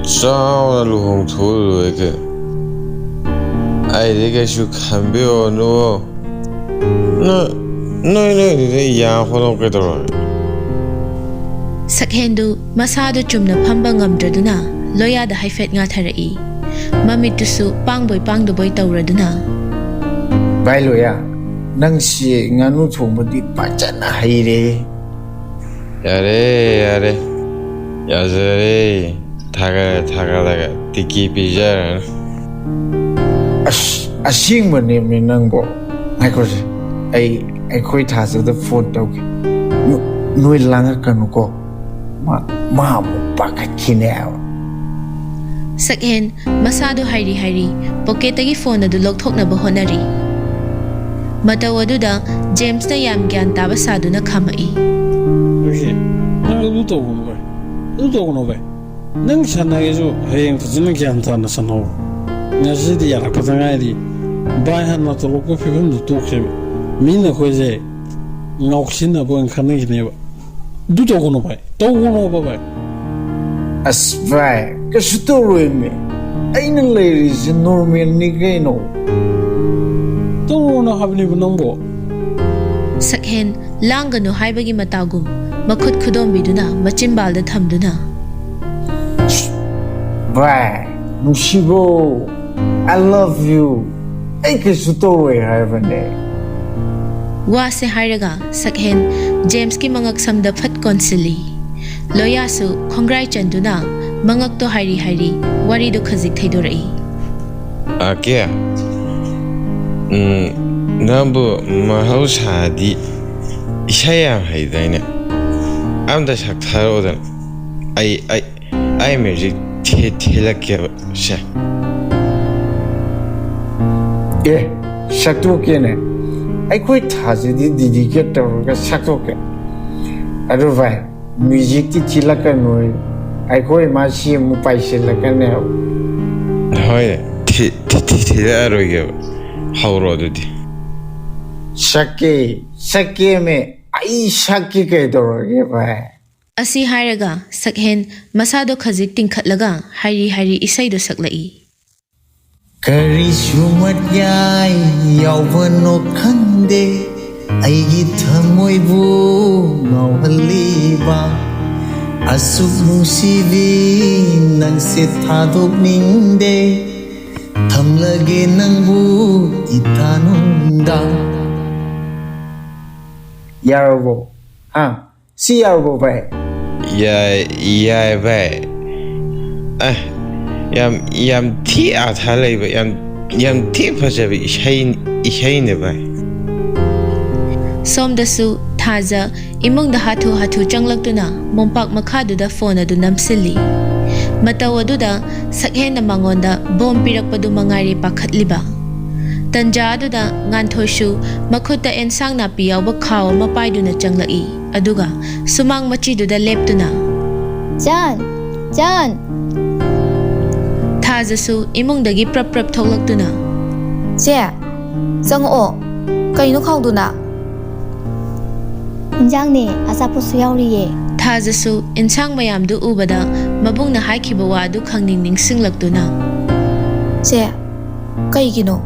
ꯆꯥꯎꯅ ꯂꯨꯍꯣꯡꯊꯣꯛꯑ ꯂꯣꯏꯔꯦ ꯀꯩꯅꯣ꯫ ꯑꯩꯗꯤ ꯀꯩꯁꯨ ꯈꯟꯕꯤꯔꯨꯔꯅꯨ꯫ ꯅꯣꯏ, ꯅꯣꯏ, ꯅꯣꯏꯗꯨꯗ ꯌꯥ ꯍꯣꯠꯂꯣ ꯀꯩꯗꯧꯔꯒꯦ? ꯁꯛꯍꯦꯟꯗꯨ ꯃꯁꯥꯗꯨ ꯆꯨꯝꯅ ꯐꯝꯕ ꯉꯝꯗ꯭ꯔꯗꯨꯅ ꯂꯣꯌꯥꯗ ꯍꯥꯏꯐꯦꯠ ꯉꯥꯊꯔꯛꯏ꯫ ꯃꯃꯤꯠꯇꯨꯁꯨ ꯄꯥꯡꯕꯣꯏ ꯄꯥꯡꯗꯕꯣꯏ ꯇꯧꯔꯗꯨꯅ꯫ ꯚꯥꯏ ꯂꯣꯌꯥ, ꯅꯪꯁꯤ ꯉꯥꯅꯨ ꯊꯣꯡꯕꯗꯤ ꯐꯖꯅ ꯍꯩꯔꯦ꯫ ꯌꯥꯔꯦ, ꯌꯥꯔꯦ꯫ ꯌꯥꯖꯔꯦ꯫ ꯊꯥꯒꯠꯂꯦ, ꯊꯥꯒꯠꯂꯒ ꯇꯤꯀꯤ ꯄꯤꯖꯔꯅꯤ꯫ ꯑꯁ, ꯑꯁꯦꯡꯕꯅꯦꯃꯤ ꯅꯪꯕꯣ꯫ ꯉꯥꯏꯈꯣꯁꯦ, ꯑꯩ ꯑꯩꯈꯣꯏ ꯊꯥꯖꯗ ꯐꯣꯟ ꯇꯧꯒꯦ꯫ ꯅꯣ-, ꯅꯣꯏ ꯂꯥꯡꯉꯛꯀꯅꯨꯀꯣ꯫ ꯃꯥ, ꯃꯥ ꯑꯃꯨꯛ ꯄꯥꯈꯠꯈꯤꯅꯦꯕ꯫ ꯁꯛꯍꯦꯟ ꯃꯁꯥꯗꯨ ꯍꯥꯏꯔꯤ ꯍꯥꯏꯔꯤ ꯄꯣꯀꯦꯠꯇꯒꯤ ꯐꯣꯟ ꯑꯗꯨ ꯂꯧꯊꯣꯛꯅꯕ ꯍꯣꯠꯅꯔꯤ꯫ ꯃꯇꯧ ꯑꯗꯨꯗ ꯖꯦꯝꯁꯅ ꯌꯥꯝ ꯒ꯭ꯌꯥꯟ ꯇꯥꯕ ꯁꯥꯗꯨꯅ ꯈꯥꯝꯃꯛꯏ꯫ ꯂꯨꯁꯤ, ꯅꯪ ꯑꯗꯨ ꯇꯧꯒꯅꯨ ꯚꯥꯏ꯫ ꯑꯗꯨ ꯇꯧꯒꯅꯨ ꯚꯥꯏ꯫ ꯅꯪ ꯁꯥꯟꯅꯒꯦꯁꯨ ꯍꯌꯦꯡ ꯐꯖꯅ ꯒ꯭ꯌꯥꯟ ꯇꯥꯅ ꯁꯥꯟꯅꯧ꯫ ꯉꯁꯤꯗꯤ ꯌꯥꯔꯛꯄꯗ ꯉꯥꯏꯔꯤ꯫ ꯚꯥꯏ ꯍꯥꯟꯅ ꯇꯧꯔꯛꯄ ꯐꯤꯕꯝꯗꯨ ꯇꯣꯛꯁꯦꯕ꯫ ꯃꯤꯅ ꯑꯩꯈꯣꯏꯁꯦ ꯉꯥꯎꯁꯤꯟꯅꯕ ꯑꯣꯏꯅ ꯈꯟꯅꯈꯤꯅꯦꯕ꯫ ꯑꯗꯨ ꯇꯧꯒꯅꯨ ꯚꯥꯏ꯫ ꯇꯧꯒꯅꯣꯕ ꯚꯥꯏ꯫ ꯑꯁ ꯚꯥꯏ, ꯀꯩꯁꯨ ꯇꯧꯔꯣꯏꯃꯤ꯫ ꯑꯩꯅ ꯂꯩꯔꯤꯁꯦ ꯅꯣꯔꯃꯦꯜꯅꯤ ꯀꯩꯅꯣ꯫ ꯇꯧꯔꯣꯅ ꯍꯥꯏꯕꯅꯦꯕ ꯅꯪꯕꯣ꯫ ꯁꯛꯍꯦꯟ ꯂꯥꯡꯒꯅꯨ ꯍꯥꯏꯕꯒꯤ ꯃꯇꯥꯒꯨꯝ ꯃꯈꯨꯠ ꯈꯨꯗꯣꯝꯕꯤꯗꯨꯅ ꯃꯆꯤꯟꯕꯥꯜꯗ ꯊꯝꯗꯨꯅ꯫ ꯚꯥꯏ, ꯅꯨꯡꯁꯤꯕꯧ, I love you꯫ ꯑꯩ ꯀꯩꯁꯨ ꯇꯧꯔꯣꯏ ꯍꯥꯏꯕꯅꯦ꯫ ꯋꯥꯁꯦ ꯍꯥꯏꯔꯒ ꯁꯛꯍꯦꯟ ꯖꯦꯝꯁꯀꯤ ꯃꯉꯛ ꯁꯝꯗ ꯐꯠ ꯀꯣꯟꯁꯤꯜꯂꯤ꯫ ꯂꯣꯌꯥꯁꯨ ꯈꯣꯡꯒ꯭ꯔꯥꯏ ꯆꯟꯗꯨꯅ ꯃꯉꯛꯇꯣ ꯍꯥꯏꯔꯤ ꯍꯥꯏꯔꯤ ꯋꯥꯔꯤꯗꯨ ꯈꯖꯤꯛ ꯊꯩꯗꯣꯔꯛꯏ꯫ ꯑꯀꯦ, ꯎꯝ, ꯅꯪꯕꯨ ꯃꯍꯧꯁꯥꯗꯤ ꯏꯁꯩ ꯌꯥꯝ ꯍꯩꯗꯥꯏꯅꯦ? ꯑꯝꯇ ꯁꯛꯊꯔꯛꯑꯣꯗꯅ꯫ ꯑꯩ, ꯑꯩ, ꯑꯩ ꯃ꯭ꯌꯨꯖꯤꯛ ꯊꯤ-, ꯊꯤꯜꯂꯛꯀꯦꯕ ꯁꯦ꯫ ꯑꯦ, ꯁꯛꯇꯣꯛꯀꯦꯅꯦ꯫ ꯑꯩꯈꯣꯏ ꯊꯥꯁꯤꯗꯤ ꯗꯤꯗꯤꯀꯦꯠ ꯇꯧꯔꯒ ꯁꯛꯇꯣꯛꯀꯦ꯫ ꯑꯗꯨ ꯚꯥꯏ, ꯃ꯭ꯌꯨꯖꯤꯛꯇꯤ ꯊꯤꯜꯂꯛꯀꯅꯨ꯫ ꯑꯩꯈꯣꯏ ꯃꯥꯁꯤ ꯑꯃꯨꯛ ꯄꯥꯏꯁꯤꯜꯂꯛꯀꯅꯦꯕ꯫ ꯍꯣꯏ, ꯊꯤ-, ꯊꯤ-, ꯊꯤ-, ꯊꯤꯜꯂꯛꯑꯔꯣꯏꯒꯦꯕ꯫ ꯍꯧꯔꯣ ꯑꯗꯨꯗꯤ꯫ ꯁꯛꯀꯦ, ꯁꯛꯀꯦꯃꯦ꯫ ꯑꯩ ꯁꯛꯀꯦ ꯀꯩꯗꯧꯔꯒꯦ ꯚꯥꯏ? ꯑꯁꯤ ꯍꯥꯏꯔꯒ ꯁꯛꯍꯦꯟ ꯃꯁꯥꯗꯣ ꯈꯖꯤꯛ ꯇꯤꯡꯈꯠꯂꯒ ꯍꯥꯏꯔꯤ ꯍꯥꯏꯔꯤ ꯏꯁꯩꯗꯣ ꯁꯛꯂꯛꯏ꯫ ꯀꯔꯤꯁꯨ ꯃꯌꯥꯏ ꯌꯥꯎꯕꯅꯣ ꯈꯪꯗꯦ, ꯑꯩꯒꯤ ꯊꯃꯣꯏꯕꯨ ꯉꯥꯎꯍꯜꯂꯤꯕ꯫ ꯑꯁꯨꯛ ꯅꯨꯡꯁꯤꯕꯤ ꯅꯪꯁꯦ ꯊꯥꯗꯣꯛꯅꯤꯡꯗꯦ, ꯊꯝꯂꯒꯦ ꯅꯪꯕꯨ ꯏꯊꯥꯅꯨꯡꯗ꯫ ꯌꯥꯔꯕꯣ? ꯍꯥ? ꯁꯤ ꯌꯥꯔꯕꯣ ꯚꯥꯏ? ꯌꯥꯏ, ꯌꯥꯏ ꯚꯥꯏ꯫ ꯑꯦ, ꯌꯥꯝ, ꯌꯥꯝ ꯊꯤ ꯑꯥꯊꯥ ꯂꯩꯕ, ꯌꯥꯝ, ꯌꯥꯝ ꯊꯤ ꯐꯖꯕ ꯏꯁꯩ, ꯏꯁꯩꯅꯦ ꯚꯥꯏ꯫ ꯁꯣꯝꯗꯁꯨ ꯊꯥꯖ ꯏꯃꯨꯡꯗ ꯍꯥꯊꯨ ꯍꯥꯊꯨ ꯆꯪꯂꯛꯇꯨꯅ ꯃꯣꯝꯄꯥꯛ ꯃꯈꯥꯗꯨꯗ ꯐꯣꯟ ꯑꯗꯨ ꯅꯝꯁꯤꯜꯂꯤ꯫ ꯃꯇꯧ ꯑꯗꯨꯗ ꯁꯛꯍꯦꯟꯅ ꯃꯉꯣꯟꯗ ꯕꯣꯝ ꯄꯤꯔꯛꯄꯗꯨ ꯃꯉꯥꯏꯔꯦ ꯄꯥꯈꯠꯂꯤꯕ꯫ ꯇꯟꯖꯥ ꯑꯗꯨꯗ ꯉꯥꯟꯊꯣꯏꯁꯨ ꯃꯈꯨꯠꯇ ꯑꯦꯟꯁꯥꯡ ꯅꯥꯄꯤ ꯌꯥꯎꯕ ꯈꯥꯎ ꯑꯃ ꯄꯥꯏꯗꯨꯅ ꯆꯪꯂꯛꯏ꯫ ꯑꯗꯨꯒ ꯁꯨꯃꯥꯡ ꯃꯆꯤꯗꯨꯗ ꯂꯦꯞꯇꯨꯅ, "ꯆꯥꯟ! ꯆꯥꯟ!" ꯊꯥꯖꯁꯨ ꯏꯃꯨꯡꯗꯒꯤ ꯄ꯭ꯔꯞ ꯄ꯭ꯔꯞ ꯊꯣꯛꯂꯛꯇꯨꯅ, "ꯆꯦ, ꯆꯪꯉꯛꯑꯣ꯫ ꯀꯩꯅꯣ ꯈꯥꯎꯗꯨꯅ?" "ꯏꯟꯖꯥꯡꯅꯦ, ꯑꯆꯥꯄꯣꯠꯁꯨ ꯌꯥꯎꯔꯤꯌꯦ꯫" ꯊꯥꯖꯁꯨ ꯏꯟꯁꯥꯡ ꯃꯌꯥꯝꯗꯨ ꯎꯕꯗ ꯃꯕꯨꯡꯅ ꯍꯥꯏꯈꯤꯕ ꯋꯥ ꯑꯗꯨ ꯈꯪꯅꯤꯡ ꯅꯤꯡꯁꯤꯡꯂꯛꯇꯨꯅ, "ꯆꯦ, ꯀꯩꯒꯤꯅꯣ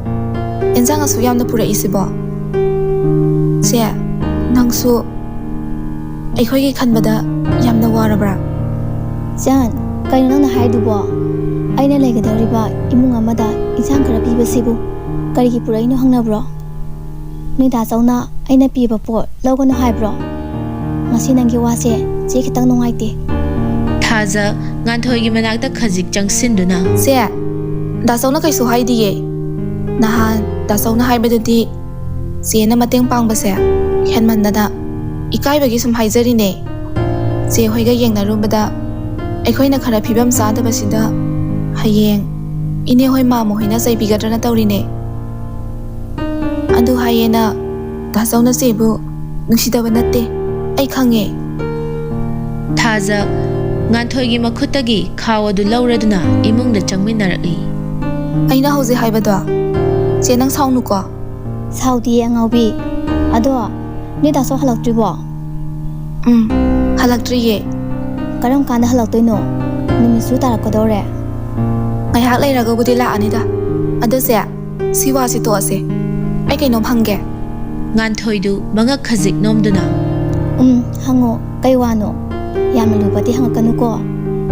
ꯏꯟꯖꯥꯡ ꯑꯁꯨꯛ ꯌꯥꯝꯅ ꯄꯨꯔꯛꯏꯁꯤꯕꯣ? ꯆꯦ, ꯅꯪꯁꯨ ꯑꯩꯈꯣꯏꯒꯤ ꯈꯟꯕꯗ ꯌꯥꯝꯅ ꯋꯥꯔꯕ꯭ꯔꯥ?" "ꯆꯥꯟ, ꯀꯩꯅꯣ ꯅꯪꯅ ꯍꯥꯏꯗꯨꯕꯣ? ꯑꯩꯅ ꯂꯩꯒꯗꯧꯔꯤꯕ ꯏꯃꯨꯡ ꯑꯃꯗ ꯏꯟꯁꯥꯡ ꯈꯔ ꯄꯤꯕꯁꯤꯕꯨ ꯀꯔꯤꯒꯤ ꯄꯨꯔꯛꯏꯅꯣ ꯍꯪꯅꯕ꯭ꯔꯣ? ꯅꯣꯏ ꯗꯥ ꯆꯧꯅ ꯑꯩꯅ ꯄꯤꯕ ꯄꯣꯠ ꯂꯧꯒꯅꯨ ꯍꯥꯏꯕ꯭ꯔꯣ? ꯉꯁꯤ ꯅꯪꯒꯤ ꯋꯥꯁꯦ ꯆꯦ ꯈꯤꯇꯪ ꯅꯨꯡꯉꯥꯏꯇꯦ꯫ ꯊꯥꯖ ꯉꯥꯟꯊꯣꯏꯒꯤ ꯃꯅꯥꯛꯇ ꯈꯖꯤꯛ ꯆꯪꯁꯤꯟꯗꯨꯅ, "ꯆꯦ, ꯗꯥ ꯆꯧꯅ ꯀꯩꯁꯨ ꯍꯥꯏꯗꯤꯌꯦ꯫ ꯅꯍꯥꯟ ꯗꯥ ꯆꯧꯅ ꯍꯥꯏꯕꯗꯨꯗꯤ ꯆꯦꯅ ꯃꯇꯦꯡ ꯄꯥꯡꯕꯁꯦ ꯍꯦꯟꯃꯟꯗꯅ ꯏꯀꯥꯏꯕꯒꯤ ꯁꯨꯝ ꯍꯥꯏꯖꯔꯤꯅꯦ꯫ ꯆꯦ ꯍꯣꯏꯒ ꯌꯦꯡꯅꯔꯨꯕꯗ ꯑꯩꯈꯣꯏꯅ ꯈꯔ ꯐꯤꯕꯝ ꯆꯥꯗꯕꯁꯤꯗ ꯍꯌꯦꯡ ꯏꯅꯦ ꯍꯣꯏ ꯃꯥꯃꯣ ꯍꯣꯏꯅ ꯆꯩꯕꯤꯒꯗ꯭ꯔꯅ ꯇꯧꯔꯤꯅꯦ꯫ ꯑꯗꯨ ꯍꯥꯏꯌꯦꯅ ꯗꯥ ꯆꯧꯅ ꯆꯦꯕꯨ ꯅꯨꯡꯁꯤꯗꯕ ꯅꯠꯇꯦ, ꯑꯩ ꯈꯪꯉꯦ꯫" ꯊꯥꯖ ꯉꯥꯟꯊꯣꯏꯒꯤ ꯃꯈꯨꯠꯇꯒꯤ ꯈꯥꯎ ꯑꯗꯨ ꯂꯧꯔꯗꯨꯅ ꯏꯃꯨꯡꯗ ꯆꯪꯃꯤꯟꯅꯔꯛꯏ꯫ "ꯑꯩꯅ ꯍꯧꯖꯤꯛ ꯍꯥꯏꯕꯗꯣ, ꯆꯦ ꯅꯪ ꯁꯥꯎꯅꯨꯀꯣ꯫" "ꯁꯥꯎꯗꯤꯌꯦ ꯑꯉꯥꯎꯕꯤ꯫ ꯑꯗꯣ ꯅꯣꯏ ꯗꯥ ꯆꯧ ꯍꯜꯂꯛꯇ꯭ꯔꯤꯕꯣ?" "ꯎꯝ, ꯍꯜꯂꯛꯇ꯭ꯔꯤꯌꯦ꯫" "ꯀꯔꯝ ꯀꯥꯟꯗ ꯍꯜꯂꯛꯇꯣꯏꯅꯣ? ꯅꯨꯃꯤꯠꯁꯨ ꯇꯥꯔꯛꯀꯗꯧꯔꯦ꯫" "ꯉꯥꯏꯍꯥꯛ ꯂꯩꯔꯒꯕꯨꯗꯤ ꯂꯥꯛꯑꯅꯤꯗ꯫ ꯑꯗꯣ ꯆꯦ, ꯁꯤ ꯋꯥꯁꯤ ꯇꯣꯛꯑꯁꯦ꯫ ꯑꯩ ꯀꯩꯅꯣꯝ ꯍꯪꯒꯦ꯫" ꯉꯥꯟꯊꯣꯏꯗꯨ ꯃꯉꯛ ꯈꯖꯤꯛ ꯅꯣꯝꯗꯨꯅ, "ꯎꯝ, ꯍꯪꯉꯣ꯫ ꯀꯩ ꯋꯥꯅꯣ? ꯌꯥꯝꯅ ꯂꯨꯕꯗꯤ ꯍꯪꯉꯛꯀꯅꯨꯀꯣ꯫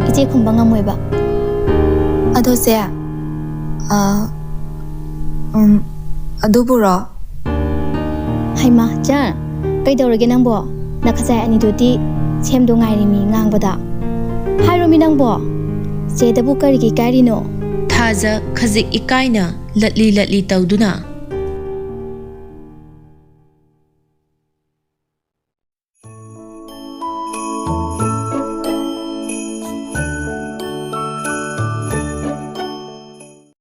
ꯏꯆꯦ ꯈꯨꯝꯕ ꯉꯝꯃꯣꯏꯕ꯫" "ꯑꯗꯣ ꯆꯦ, ꯑ, ꯎꯝ, ꯑꯗꯨꯕꯨꯔꯣ?" "ꯍꯩꯃꯥ, ꯆꯥ, ꯀꯩꯗꯧꯔꯒꯦ ꯅꯪꯕꯣ? ꯅꯈꯖꯥꯏ ꯑꯅꯤꯗꯨꯗꯤ ꯁꯦꯝꯗꯣ ꯉꯥꯏꯔꯤꯃꯤ ꯉꯥꯡꯕꯗ꯫ ꯍꯥꯏꯔꯣꯃꯤ ꯅꯪꯕꯣ꯫ ꯆꯦꯗꯕꯨ ꯀꯔꯤꯒꯤ ꯏꯀꯥꯏꯔꯤꯅꯣ?" ꯊꯥꯖ ꯈꯖꯤꯛ ꯏꯀꯥꯏꯅ ꯂꯠꯂꯤ ꯂꯠꯂꯤ ꯇꯧꯗꯨꯅ,